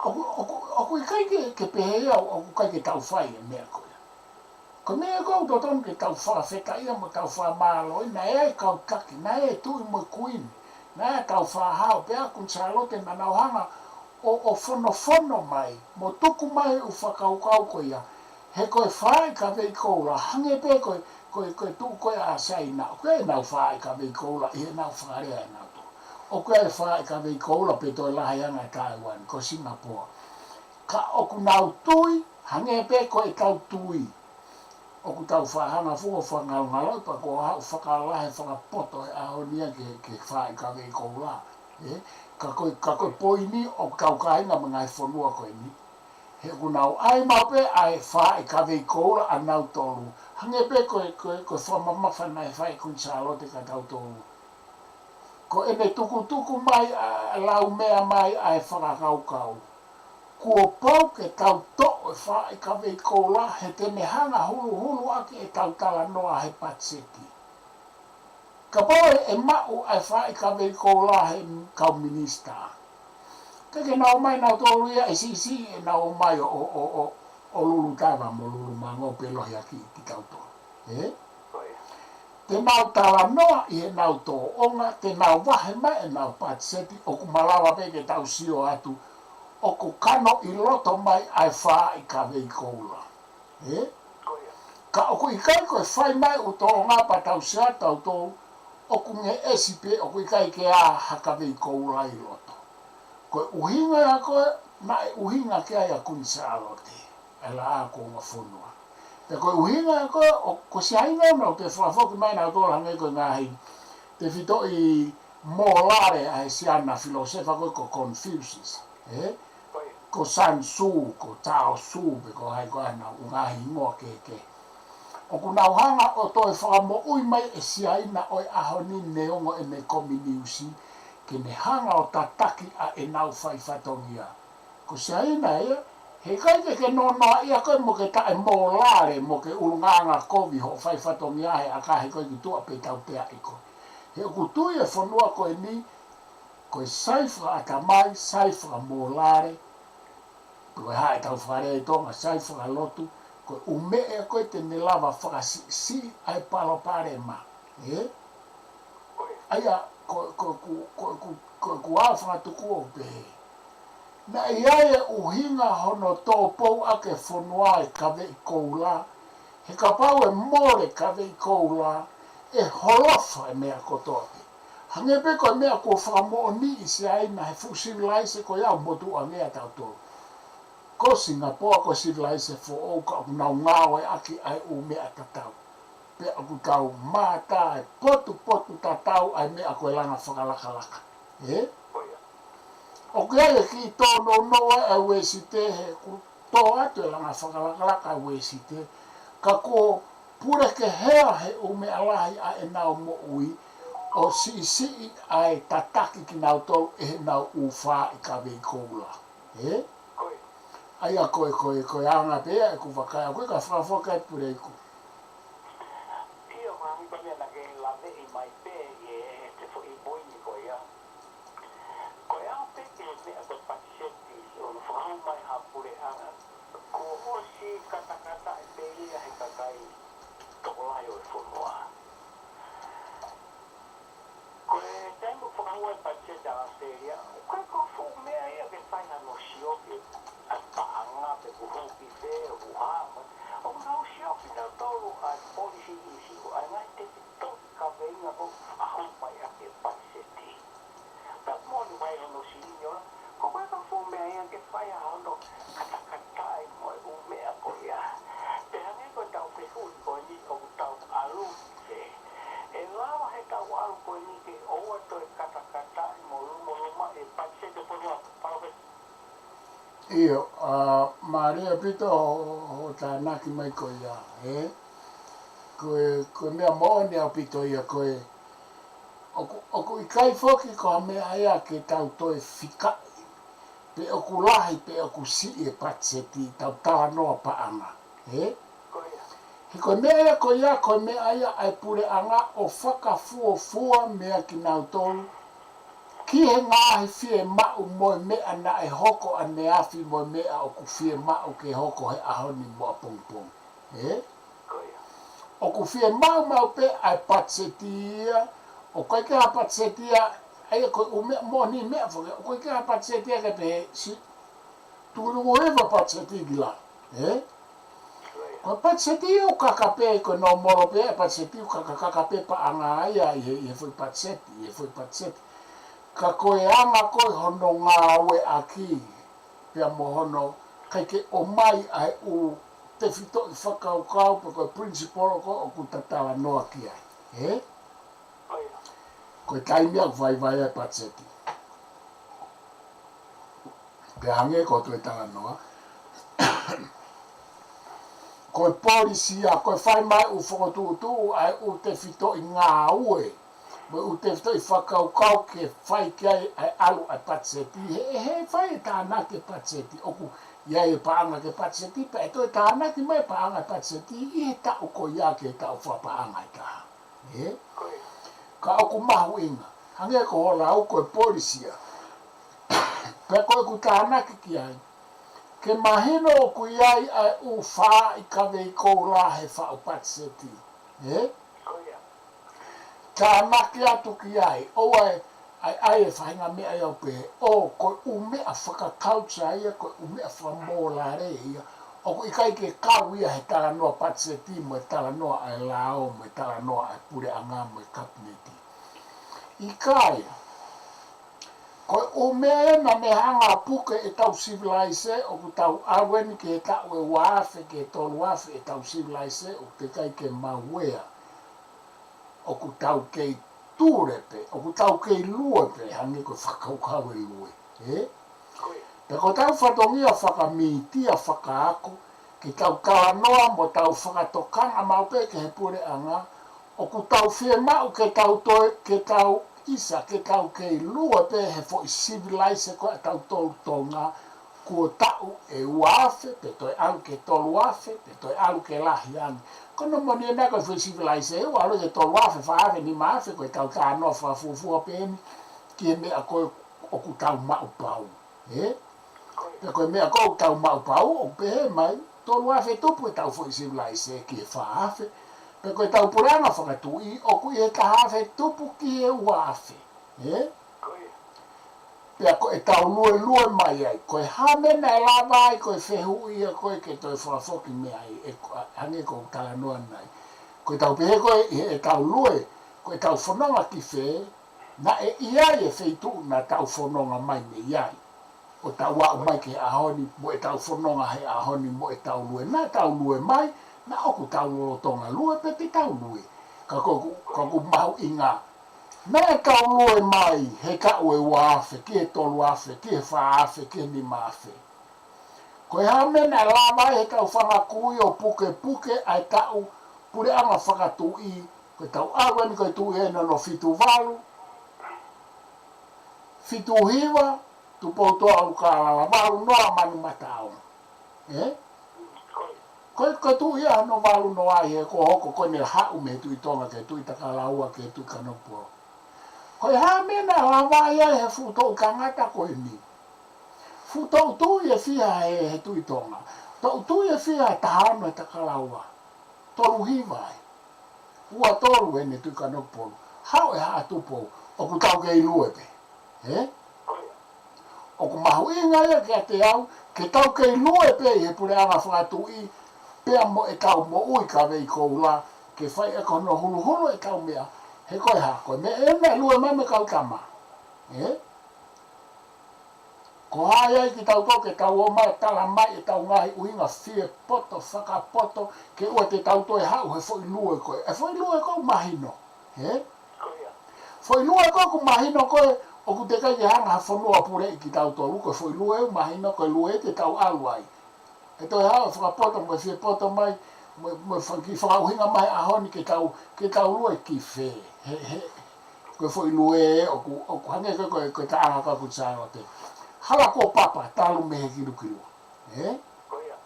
ʻOku, ʻoku, ʻoku ʻikai ke, ke pehē ia, ʻoku ʻikai ke tau fai e meʻa ko ē. Ko e meʻa ia ʻoku totonu ke tau fakafetaʻia mo tau fakamālō, naʻe ʻi ai e kau taki, naʻe ʻi ai e tuʻi mo e kuini, naʻe ʻi ai ʻetau fānau, pea ko Kuini Sālote naʻa nau hanga ʻo, ʻo fonofono mai, mo tuku mai e ʻū fakakaukau ko ia. He ko e faaʻi kavei koula, hangē pē ko e, ko e, ko e tuʻu ko ē ʻa Siaina, ʻoku ʻi ai ʻenau faaʻi kavei koula, ʻi heʻenau fakalea ʻenautolu. ʻOku ʻi ai e faaʻi kavei koula pē toe lahi ange ʻa Taiwan, ko Singapoa. Ka ʻoku nau tui, hangē pē ko ʻetau tui. ʻOku tau faʻa hanga fuʻu ʻo fakangalongalo, pea ko e haʻu fakalahi fakapoto he ʻaho ni ia ke, ke faaʻi kavei koula. Ē? Ka ko e, ka ko e poini ʻoku tau kāinga mo e ngaahi fonua ko eni. He ʻoku nau ʻai maʻu pē ʻa e faaʻi kavei koula ʻanautolu. Hangē pē ko e, ko e, ko e fakamamafa naʻe fai ʻe Kuini Sālote kia tautolu. Ko ʻene tukutuku mai ʻa, lau meʻa mai ʻa e fakakaukau. Kuo pau ke tau toʻo e faaʻi kavei koula he te ne hanga huluhulu ʻaki ʻetau talanoa he patiseti. Kapau ʻe, ʻe maʻu ʻa e faaʻi kavei koula he kau minisitā. Ke ke nau ō mai nautolu ia ʻe siʻisiʻi ʻenau ō mai ʻo, ʻo, ʻo, ʻo, ʻo lulu tava mo lulu mango pe lohi ʻaki kitautolu. Ē? Ko ia. Te nau talanoa ʻi heʻenau tōʻonga, te nau vahe mai ʻenau patiseti ʻoku malava pē ke tau sio atu, ʻoku kano ʻi loto mai ʻa e faaʻi kavei koula. Ē? Ko ia. Ka ʻoku ʻikai ko e fai mai ʻū tōʻonga pea tau sio atu tautolu, ʻoku ngeʻesi pē ʻoku ʻikai ke ʻi ai ha kavei koula ʻi loto. Ko e ʻuhinga ia ko ē, naʻe ʻuhinga ki ai ʻa Kuini Sālote. ʻE laʻā ko e ongo fonua. Pea ko e ʻuhinga ia ko ē, ʻo, ko Siaina naʻa nau toe fakafoki mai nautolu hangē ko e ngaahi tefitoʻi mōlale ʻa e Siana filōsefa ko ē ko Confucius. Ē? Ko Sun Tzu, ko Tao Tzu, pe ko hai ko ē ʻenau ngaahi hingoa kehekehe. ʻOku nau hanga ʻo toe fakamoʻui mai e Siaina ʻo e ʻaho ni neongo ʻene kominiusi, ke ne hanga ʻo tataki ʻa ʻenau fai fatongia. Ko Siaina ia, he ʻikai ke ke nonoa ia ko ē mo ke taʻemōlale, mo ke ʻulungaanga kovi hoʻo fai fatongia he ʻakahi ko ē ki tuʻa pe tautea ʻi ko ē. He ʻoku tui e fonua ko eni, ko e sai fakaʻatamai, sai fakamōlale, ko e hā ʻetau fakalea ʻi Tonga, sai fakalotu, ko e ʻū meʻa ko ē te ne lava fakasiʻisiʻi ʻa e palopalema. Ē? ʻA ia, ko, ko, ko, ko, ko, ko, ko au fakatuku ʻo pehē. Naʻe ʻi ai e ʻuhinga hono tōpou ʻaki e fonua e kavei koula, he kapau ʻe mole kavei koula, ʻe holofa e meʻa kotoa pē. Hangē pē ko e meʻa kuo fakamoʻoniʻi ʻe Siaina he fuʻu sivilaise ko ia ʻoku motuʻa ange ʻa tautolu. Ko Singapoa ko e sivilaise foʻou ka ʻoku nau ngāueʻaki ʻa e ʻū meʻa tatau. Pea ʻoku tau mātā e potupotu tatau ʻa e meʻa ko e langa fakalakalaka. Ē? ʻOku ʻi ai e kiʻi tōnounou ʻa e Uēsite he ʻoku tō atu e langa fakalakalaka ʻa e Uēsite. Ka kuo pule ke hea he ʻū meʻa lahi ʻa ʻenau moʻui ʻo siʻisiʻi ʻa e tataki kinautolu ʻe heʻenau ʻū faaʻi kavei koula. Ē? ʻA ia ko e, ko e, ko e anga pē ia ʻeku vakai ʻaʻaku ka fakafoki atu pule ʻeku. ʻIo, mahalo ko e meʻa naʻa ke laveʻi mai pē ʻi he, he foʻi poini ko ia. Ko e ʻaho pē ki he meʻa ko e patiseti ʻo fakahū mai ha puleʻanga, kuo ʻosi katakata pē ia he kakai tokolahi ʻo e fonua. Ko e taimi ʻoku fakahū ai e patiseti ʻa ʻAositelēlia, ʻoku ʻIo, ʻa, mālie ʻaupito hoʻo tānaki mai ko ia, ē? Ko e, ko e meʻa moʻoni ʻaupito ia ko e, ʻoku, ʻoku ʻikai foki ko ha meʻa ia ke tau toe fikaʻi, pe ʻoku lahi, pe ʻoku siʻi e patiseti, tau talanoa paʻanga, ē? He ko e meʻa ia ko ia, ko e meʻa ia ʻa e puleʻanga ʻo fakafuofua meʻa kinautolu ki he ngaahi fiemaʻu mo e meʻa naʻe hoko ʻaneafi mo e meʻa ʻoku fiemaʻu ke hoko he ʻaho ni mo ʻapongipongi. Ē? ʻOku fiemaʻu maʻu pē ʻa e patiseti ia, ʻoku ʻikai ke ha patiseti ia, ʻa ia ko e ʻū meʻa moʻoni meʻa foki, ʻoku ʻikai ke ha patiseti ia ke pehē si, tuku tuku eva patiseti ki la. Ē? Ko e patiseti ʻoku kaka pē, ko e nōmolo pē, patiseti ʻoku kaka kaka pē paʻanga ia ʻi he, ʻi he foʻi patiseti, ʻi he foʻi patiseti. Ka ko e anga ko ē hono ngāueʻaki, pea mo hono ʻikai ke ʻomai ʻa e ʻū tefitoʻi fakakaukau, pe ko e principle ko ē ʻoku ta talanoa ki ai. Ē? Ko e taimi ʻoku vaivai ai e patiseti. Pea hangē ko e toe talanoa. Ko e polisi ia, ko e fai mai ʻū fokotuʻutuʻu ʻa e ʻū tefitoʻi ngāue, mo e ʻū tefitoʻi fakakaukau ke fai ki ai ʻa e ʻalu ʻa e patiseti. He, he fai e tānaki e patiseti, ʻoku ʻi ai e paʻanga ki he patiseti, pea ʻe toe tānaki mai e paʻanga e patiseti ʻi he taʻu ko ia ki he taʻu fakapaʻanga ʻe taha. Ē? Ka ʻoku mahuʻinga, hangē ko hoʻo lau ko e polisi ia. Pea ko ʻeku tānaki ki ai, ke mahino ʻoku ʻi ai ʻa e ʻū faaʻi kavei koula he faʻu patiseti. Ē? Tānaki atu ki ai, ʻoua ʻe ʻai, ʻai e faʻahinga meʻa ia ʻo pehē, ʻo, ko e ʻū meʻa faka-culture ia, ko e ʻū meʻa fakamōlale ia, ʻoku ʻikai ke kau ia he talanoa patiseti mo e talanoa ʻa e lao, mo e talanoa ʻa e puleʻanga, mo e kapineti. ʻIkai, ko e ʻū meʻa ena ne hanga ʻo puke ʻetau sivilaise, ʻoku tau ʻalu eni ki he taʻu ʻe ua afe, ki he tolu afe ʻetau sivilaise, ʻoku teʻeki ai ke mau ea. ʻOku tau kei tule pē, ʻoku tau kei lue pē, hangē ko e fakakaukau e lue, ē? Pea ko ʻetau fatongia fakamītia fakaako, ke tau talanoa mo tau fakatokanga maʻu pē ki he puleʻanga, ʻoku tau fiemaʻu ke tau toe, ke tau ʻisa, ke tau kei lue pē he foʻi sivilaise ko ē ʻatautolu Tonga, kuo taʻu ʻe ua afe, pe toe ʻalu ki he tolu afe, pe toe ʻalu ke lahi ange. Ko hono moʻoni ena ko e foʻi sivilaise ʻe ua ʻalu ki he tolu afe, fā afe, nima afe, ko ʻetau talanoa fakafuofua pē eni ki he meʻa ko ē ʻoku tau maʻu pau. Ē? Pea ko e meʻa ko ē ʻoku tau maʻu pau, ʻoku pehē mai, tolu afe tupu ʻetau foʻi sivilaise ki he fā afe. Pea ko ʻetau puleʻanga fakatuʻi, ʻoku ʻi he taha afe tupu ki he ua afe. Ē? Pea ko ʻetau luelue mai ai, ko e hā e meʻa naʻe lava ai, ko e fehuʻi ia ko ē ke toe fakafoki mei ai, ʻe ko, hangē ko ʻeku talanoa ni. Ko ʻetau pehē ko ē, ʻi heʻetau lue, ko ʻetau fononga ki fē, naʻe ʻi ai e feituʻu naʻa tau fononga mai mei ai. ʻO tau aʻu mai ki he ʻaho ni, mo ʻetau fononga he ʻaho ni, mo ʻetau lue. Naʻa tau lue mai, naʻa ʻoku tau lolotonga lue, pe te tau lue. Ka ko ʻeku, ko ʻeku mahuʻinga, naʻa tau lue mai he taʻu ʻe ua afe, ki he tolu afe, ki he fā afe, ki he nima afe. Ko e hā e meʻa naʻe lava ai heʻetau fanga kui ʻo pukepuke ʻa e taʻu puleʻanga fakatuʻi, ko ʻetau ʻalu eni ko e Tuʻi eni hono fitu valu, fitu hiva, Tupoutoʻa ʻUlukālala, valu noa Manumataongo. Ē? Ko e, ko e tuʻi ia hono valu noa ia he ko hono hoko ko eni haʻu mei he Tuʻi Tonga ki he Tuʻi Takalaua ki he Tuʻi Kanokupolu. Ko e hā e meʻa naʻe lava ai ʻe he fuʻu toʻu tangata ko eni. Fuʻu toʻu tuʻi ʻe fiha he, he Tuʻi Tonga. Toʻu tuʻi ʻe fiha he taha ono he Takalaua. Tolu hiva ai. Ua tolu eni Tuʻi Kanokupolu. Haʻu ʻe Haʻa Tupou. ʻOku tau kei lue pē. Ē? ʻOku mahuʻinga ia kiate au, ke tau kei lue pē ʻi he puleʻanga fakatuʻi, pea mo ʻetau moʻui kavei koula, ke fai ʻaki hono huluhulu ʻetau meʻa, he ko e hā, ko e meʻa ena ʻe lue mai mei he kau tama. Ē? Ko hai ai kitautolu ke tau ō mai ʻo tala mai ʻetau ngaahi ʻuhinga fie poto, fakapoto, ke ʻoua te tau toe haʻu he foʻi lue ko ē. ʻE foʻi lue ko ē ʻoku mahino. Ē? Foʻi lue ko ē ʻoku mahino ko ē, ʻOku teʻeki ke hanga ha fonua ʻo puleʻi kitautolu, ko e foʻi lue ʻoku mahino ko e lue te tau ʻalu ai. ʻE toe haʻu e fakapoto mo e fiepoto mai, mo, mo e faka-, kiʻi fakaʻuhinga mai ʻaho ni ke tau, ke tau lue ki fē. He, he, ko e foʻi lue ʻoku, ʻoku hangē ko e, ko e, ko e taʻanga ka kutsālote. Hala kuo papa talu mei he kilukilua. Ē? Ko ia.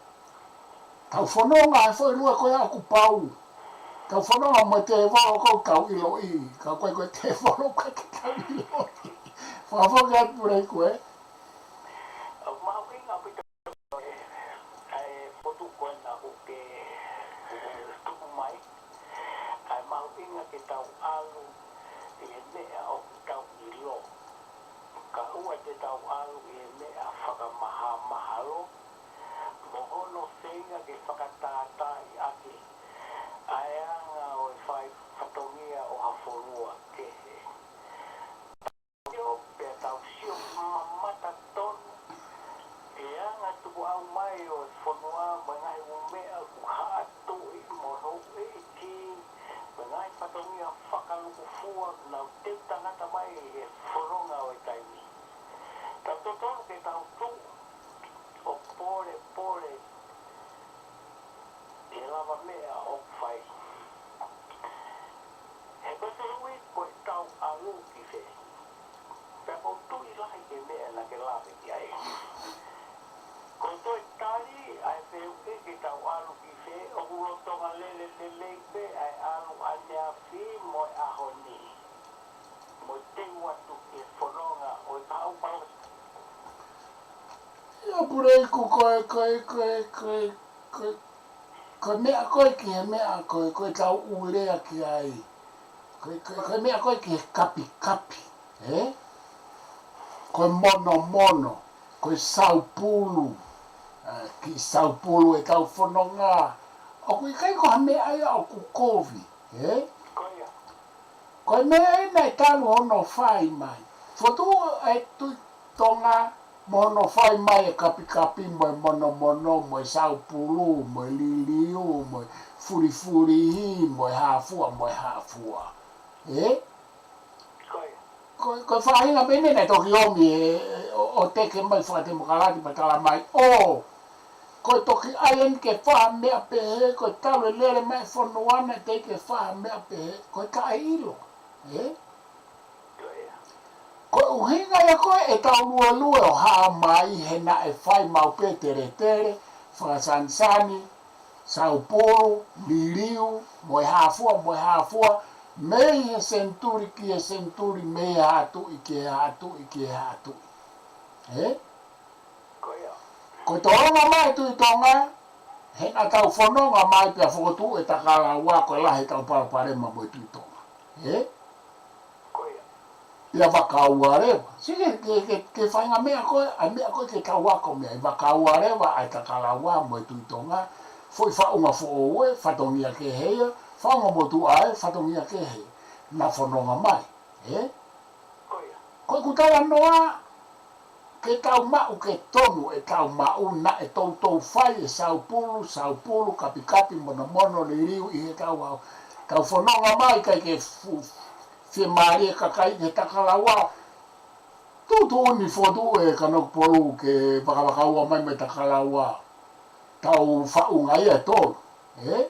Tau fononga he foʻi lue ko ia ʻoku pau. Tau fononga mo e tēvolo ʻoku tau ʻiloʻi. Ka ko e, ko e tēvolo ʻoku ʻikai ke tau ʻiloʻi. Fakafoki atu Puleiku ē. ʻOku mahuʻinga ʻaupito ʻa e potu ko ena ʻoku ke tuku mai. ʻA e mahuʻinga ke tau ʻalu ʻi he meʻa ʻoku tau ʻilo. Kae ʻoua te tau ʻalu ʻi he meʻa fakamahamahalo, mo hono feinga ke fakatātaaʻi ʻaki ʻa e anga ʻo e fai fatongia ʻo ha fonua kehe. Sio, pea tau sio mamata tonu ki he anga tukuʻau mai ʻo e fonua mo e ngaahi ʻū meʻa ʻoku haʻa tuʻi mo houʻeiki, mo e ngaahi fatongia fakalukufua, nau teu tangata mai he fononga ʻo e taimi. Tau totonu ke tau tuʻu ʻo polepole he lavameʻa ʻoku fai. He ko e fehuʻi ko e tau ʻalu ki fē. Pea ʻoku ou tui lahi ki he meʻa naʻa ke lave ki ai. Ko e toe tali ʻa e fehuʻi ke tau ʻalu ki fē, ʻoku lolotonga lele lelei pē ʻa e ʻalu ʻaneafi mo e ʻaho ni. Mo e teu atu ki he fononga ʻo e kahaʻu palo. ʻIo Puleiku ko e, ko e, ko e, ko e, ko e, ko e meʻa ko ē ki he meʻa ko ē, ko e tau ʻū lea ki ai. Ko e, ko e, ko e meʻa ko ē ki he kapikapi, ē? Ko e monomono, ko e saupulu, ē, kiʻi saupulu ʻetau fononga. ʻOku ʻikai ko ha meʻa ia ʻoku kovi, ē? Ko ia. Ko e meʻa ē naʻe talu hono fai mai. Fokotuʻu e Tuʻi Tonga mo hono fai mai e kapikapi mo e monomono mo e saupulu mo e liliu mo e fulifulihi mo e hāfua mo e hāfua. Ē? Ko ia. Ko, ko e faʻahinga pē eni naʻe toki ʻomi ē, ʻo, ʻo teke mai fakatemokalati pea tala mai. ʻŌ, ko e toki ʻai eni ke fai ha meʻa pehē, ko e talu e lele mai e fonua naʻe teʻeki ke fai ha meʻa pehē, ko e taʻeʻilo. Ē? Ko e ʻuhinga ia ko ē ʻetau luelue ʻo hā mai he naʻe fai maʻu pē teletele, fakasanisani, saupulu, liliu, mo e hāfua, mo e hāfua, mei he senituli ki he senituli, mei he haʻa tuʻi ki he haʻa tuʻi ki he haʻa tuʻi. Ē? Ko ia. Ko e tolonga mai e Tuʻi Tonga, he naʻa tau fononga mai pea fokotuʻu e Takalaua ko e lahi ʻetau palopalema mo e Tuʻi Tonga. Ē? Ko ia. Pea vakaua leva. Sio ki he, ki he, ki he faʻahinga meʻa ko ē, ʻa e meʻa ko ē ke tau ako mei ai, vakaua leva ʻa e Takalaua mo e Tuʻi Tonga, foʻi faʻunga foʻou ē, fatongia kehe ia, faʻunga motuʻa ē, fatongia kehe. Naʻa fononga mai. Ē? Ko ia. Ko ʻeku talanoa, ke tau maʻu ke tonu ʻetau maʻu naʻe toutou fai e saupulu, saupulu, kapikapi, monomono, liliu ʻi heʻetau ʻaho. Tau fononga mai ʻikai ke fu-, fiemālie e kakai ki he Takalaua. Tuʻutuʻuni fokotuʻu e Kanokupolu ke vakavakaua mai mo e Takalaua. Tau faʻunga ia ʻe tolu. Ē?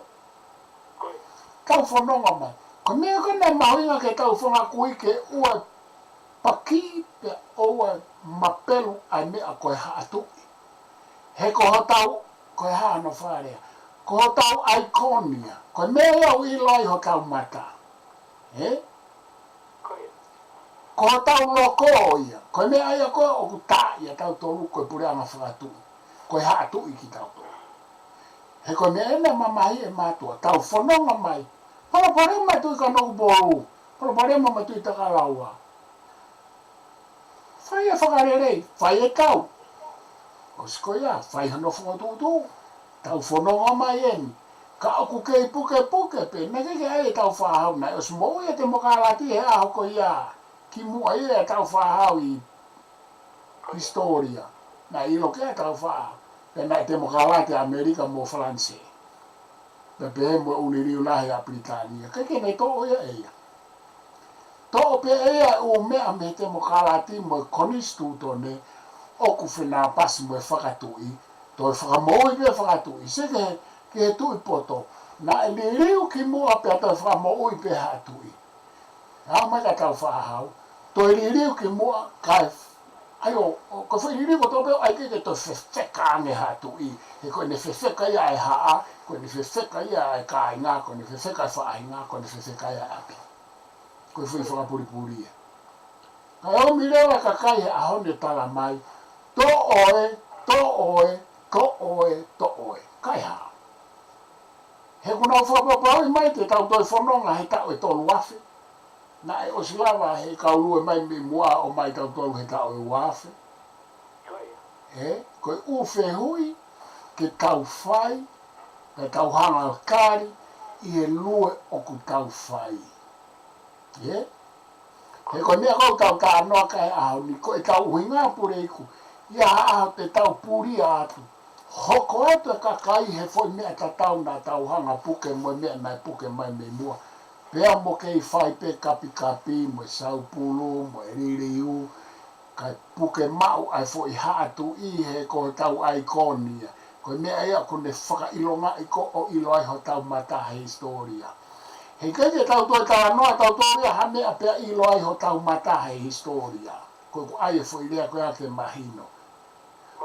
Tau fononga mai. Ko e meʻa ko ē naʻe mahuʻinga ke tau fanga kui ke ʻoua paki pea ʻoua mapelu ʻa e meʻa ko e haʻa tuʻi. He ko hotau, ko e hā hono fakalea. Ko hotau ʻaikoni ia. Ko e meʻa ia ʻoku ʻilo ai hotau mata. Ē? Ko hotau loko ia. Ko e meʻa ia ko ē ʻoku tā ʻia tautolu ko e puleʻanga fakatuʻi. Ko e haʻa tuʻi kitautolu. He ko e meʻa ena mamahi e mātuʻa. Tau fononga mai. Palopalema e Tuʻi Kanokupolu. Palopalema mo e Tuʻi Takalaua. Fai e fakalelei, fai e tau. ʻOsi ko ia, fai hono fokotuʻutuʻu. Tau fononga mai eni. Ka ʻoku kei pukepuke pē, naʻe ʻikai ke ʻi ai e Taufaʻahau, naʻe ʻosi moʻui e temokalati he ʻaho ko ia. Kimuʻa ia e Taufaʻahau ʻi hisitōlia. Naʻe ʻilo ki ai e Taufaʻahau. Pea naʻe temokalati ʻa ʻAmelika mo Falanisē. Pea pehē mo e ʻū liliu lahi ʻa Pilitānia. ʻIkai ke ne toʻo ia ʻe ia. Toʻo Pea ʻi ai e ʻū meʻa mei he temokalati mo e konisitūtone ʻoku fenāpasi mo e fakatuʻi, toe fakamoʻui pē fakatuʻi, sio ki he, ki he tuʻi poto, naʻe liliu ki muʻa pea toe fakamoʻui pē haʻa tuʻi. Aʻu mai ka tau faʻahau, toe liliu ki muʻa kae, ʻai ʻo, ʻo, ko e foʻi liliu kotoa pē ʻoku ʻai ke, ke toe fefeka ange haʻa tuʻi, he ko ʻene fefeka ia e haʻa, ko ʻene fefeka ia e kāinga, ko ʻene fefeka e faʻahinga, ko ʻene fefeka ia e ʻapi. Ko e foʻi fakapulipuli ia. Kae ʻomi leva e kakai he ʻaho ni ʻo tala mai, toʻo ē, toʻo ē, toʻo ē, toʻo ē. Kae hā? He kuo nau fakapapauʻi mai te tau toe fononga he taʻu ʻe tolu afe. Naʻe ʻosi lava he kau lue mai mei muʻa ʻo ʻomai tautolu he taʻu ʻe ua afe. Ē, ko e ʻū fehuʻi ke tau fai, ke tau hanga ʻo tali ʻi he lue ʻoku tau fai. Ē? He ko e meʻa ʻoku tau talanoa ki ai he ʻaho ni, ko ʻetau ʻuhinga Puleiku, ʻi ha ʻaho te tau pulia atu. Hoko atu e kakai he foʻi meʻa tatau naʻa tau hanga puke mo e meʻa naʻe puke mai mei muʻa. Pea mo kei fai pē kapikapi mo e saupulu mo e liliu, kae puke maʻu ʻa e foʻi haʻa tuʻi he ko hotau ʻaikoni ia. Ko e meʻa ia ʻoku ne fakaʻilongaʻi ko ē ʻo ʻilo ai hotau mata he hisitōlia. He ʻikai ke tau toe talanoa tautolu ia ha meʻa pea ʻilo ai hotau mata he hisitōlia. Ko ʻeku ʻai e foʻi lea ko ia ke mahino.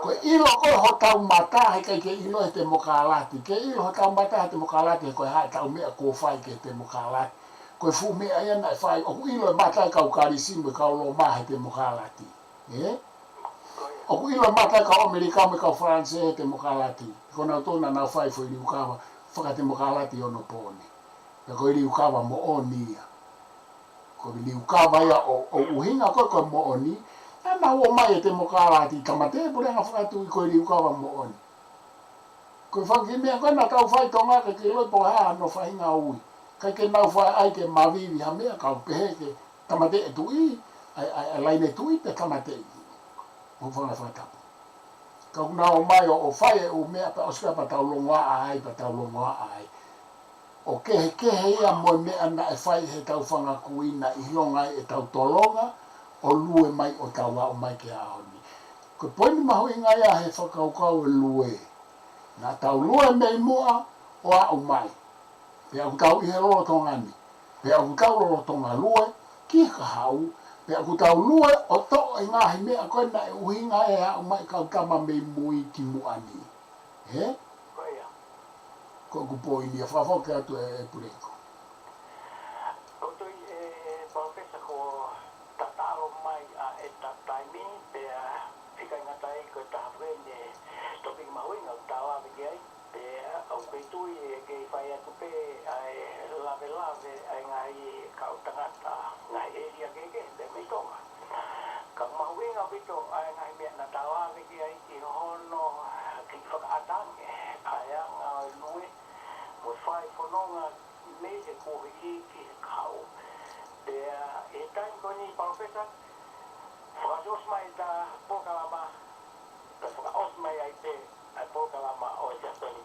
Ko e ʻilo ko ē hotau mata he ʻikai ke ʻilo he temokalati. Ke ʻilo hotau mata he temokalati he ko e hā ʻetau meʻa kuo fai ki he temokalati. Ko e fuʻu meʻa ia naʻe fai, ʻoku ʻilo e mata e kau Kalisi mo e kau Loma he temokalati. Ē? ʻOku ʻilo e mata e kau ʻAmelika mo e kau Falanisē he temokalati. Ko nautolu naʻa nau fai foʻi liukava fakatemokalati ʻi onopooni. Pea ko e liukava moʻoni ia. Ko e liukava ia ʻo, ʻo ʻuhinga ko ē ko e moʻoni. Naʻa nau ō mai e temokalati, tāmateʻi e puleʻanga fakatuʻi ko e liukava moʻoni. Ko e fanga kiʻi meʻa ko ē naʻa tau fai Tonga ke ke loi po ha no faʻahinga ui. ʻIkai ke nau fai ai ke mavivi ha meʻa kau pehē ke tāmateʻi e tuʻi, ʻai, ʻai, ʻai laine tuʻi pea tāmateʻi. ʻO fanga fakatapu. Ka ʻoku nau ō mai ʻo, ʻo fai e ʻū meʻa pea ʻosi pea tau longoaʻa ai, pea tau longoaʻa ai. ʻO kehekehe ia mo e meʻa naʻe fai he tau fanga kui naʻe ʻilonga ai ʻetau tolonga, ʻo lue mai ʻo tau aʻu mai ki he ʻaho ni. Ko e poini mahuʻinga ia he fakakaukau e lue. Naʻa tau lue mei muʻa ʻo aʻu mai. Pea ʻoku tau ʻi he lolotonga ni. Pea ʻoku tau lolotonga lue ki he kahaʻu. Pea ʻoku tau lue ʻo toʻo e ngaahi meʻa ko ē naʻe ʻuhinga e aʻu mai kau tama mei mui ki muʻa ni. Ē? Ko ia. Ko ʻeku poini ia, fakafoki atu ē, ē Puleiku. ʻOku ou tui ē Palōfesa kuo tatalo mai ʻa ʻeta taimi, pea ʻikai ngata ai ko e taha pē eni e tōpiki mahuʻinga ʻoku tau ʻave ki ai, pea ʻoku ou tui ʻe kei fai atu pē ʻa e lavelave ʻa e ngaahi kau tangata, ngaahi ʻēlia kehekehe pē mei Tonga. Ka mahuʻinga ʻaupito ʻa e ngaahi meʻa naʻa tau ʻave ki ai ki hono kiʻi fakaʻata ange ʻa e anga ʻo e lue mo e fai fononga mei he kuohili ki he kahaʻu. Pea ʻi he taimi ko eni Palōfesa, fakaʻosi mai ʻeta polokalama, pea fakaʻosi mai ai pē ʻa e polokalama ʻo e efiafi ni.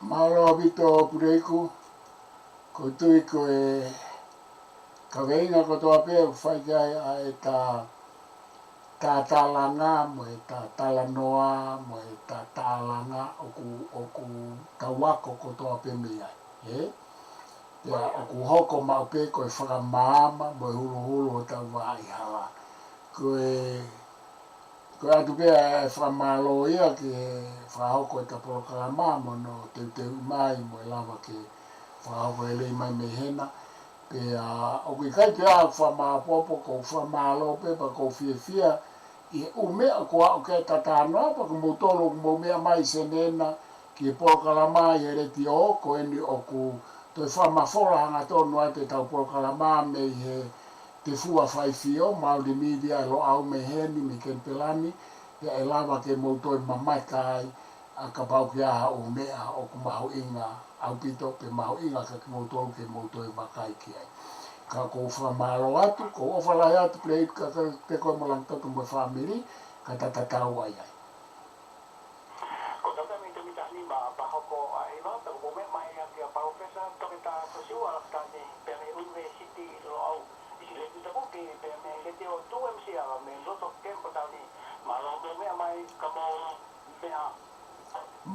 Mālō ʻaupito Puleiku, ʻoku ou tui ko e kaveinga kotoa pē ʻoku fai ki ai ʻa ʻeta tatalanga, mo ʻeta talanoa, mo ʻeta tālanga, ʻoku, ʻoku tau ako kotoa pē mei ai, ē? Pea ʻoku hoko maʻu pē ko e fakamaama, mo e huluhulu hotau vaʻa hala. Ko e, ko e ʻoatu pē ʻa e fakamālō ia ki he fakahoko ʻeta polokalama, mo hono teuteuʻi mai, mo e lava ke fakahoko lelei mai mei hena. Pea ʻoku ʻikai ke ʻi ai ha fakamāopoopo, ʻoku ou fakamālō pē pea ʻoku ou fiefia ʻi he ʻū meʻa kuo aʻu ki ai ʻeta talanoa, pea ko moutolu ʻoku mou meʻa mai ʻi Senē na ki he polokalama ʻi he letiō, ko eni ʻoku toe fakamafola hangatonu atu ʻetau polokalama mei he Tefua Faifio, Māori Media ʻe Loʻau mei heni, mei Kenipela ni, pea ʻe lava ke mou toe mamata ai, ʻa kapau ʻoku ʻi ai ha ʻū meʻa ʻoku mahuʻinga ʻaupito, pe mahuʻinga kiate kimoutolu ke mou toe vakai ki ai. Ka ʻoku ou fakamālō atu, ʻoku ou ʻofa lahi atu Puleiku kiate koe mo Lagetoto mo e fāmili, ka ta tatau ai ai. Ko e taimi te mita nima pea hoko ʻa e hiva, pea ʻoku mou meʻa mai ʻa kia Palōfesa Toketā Siosiua Lafitani, pea mei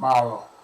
Mālō.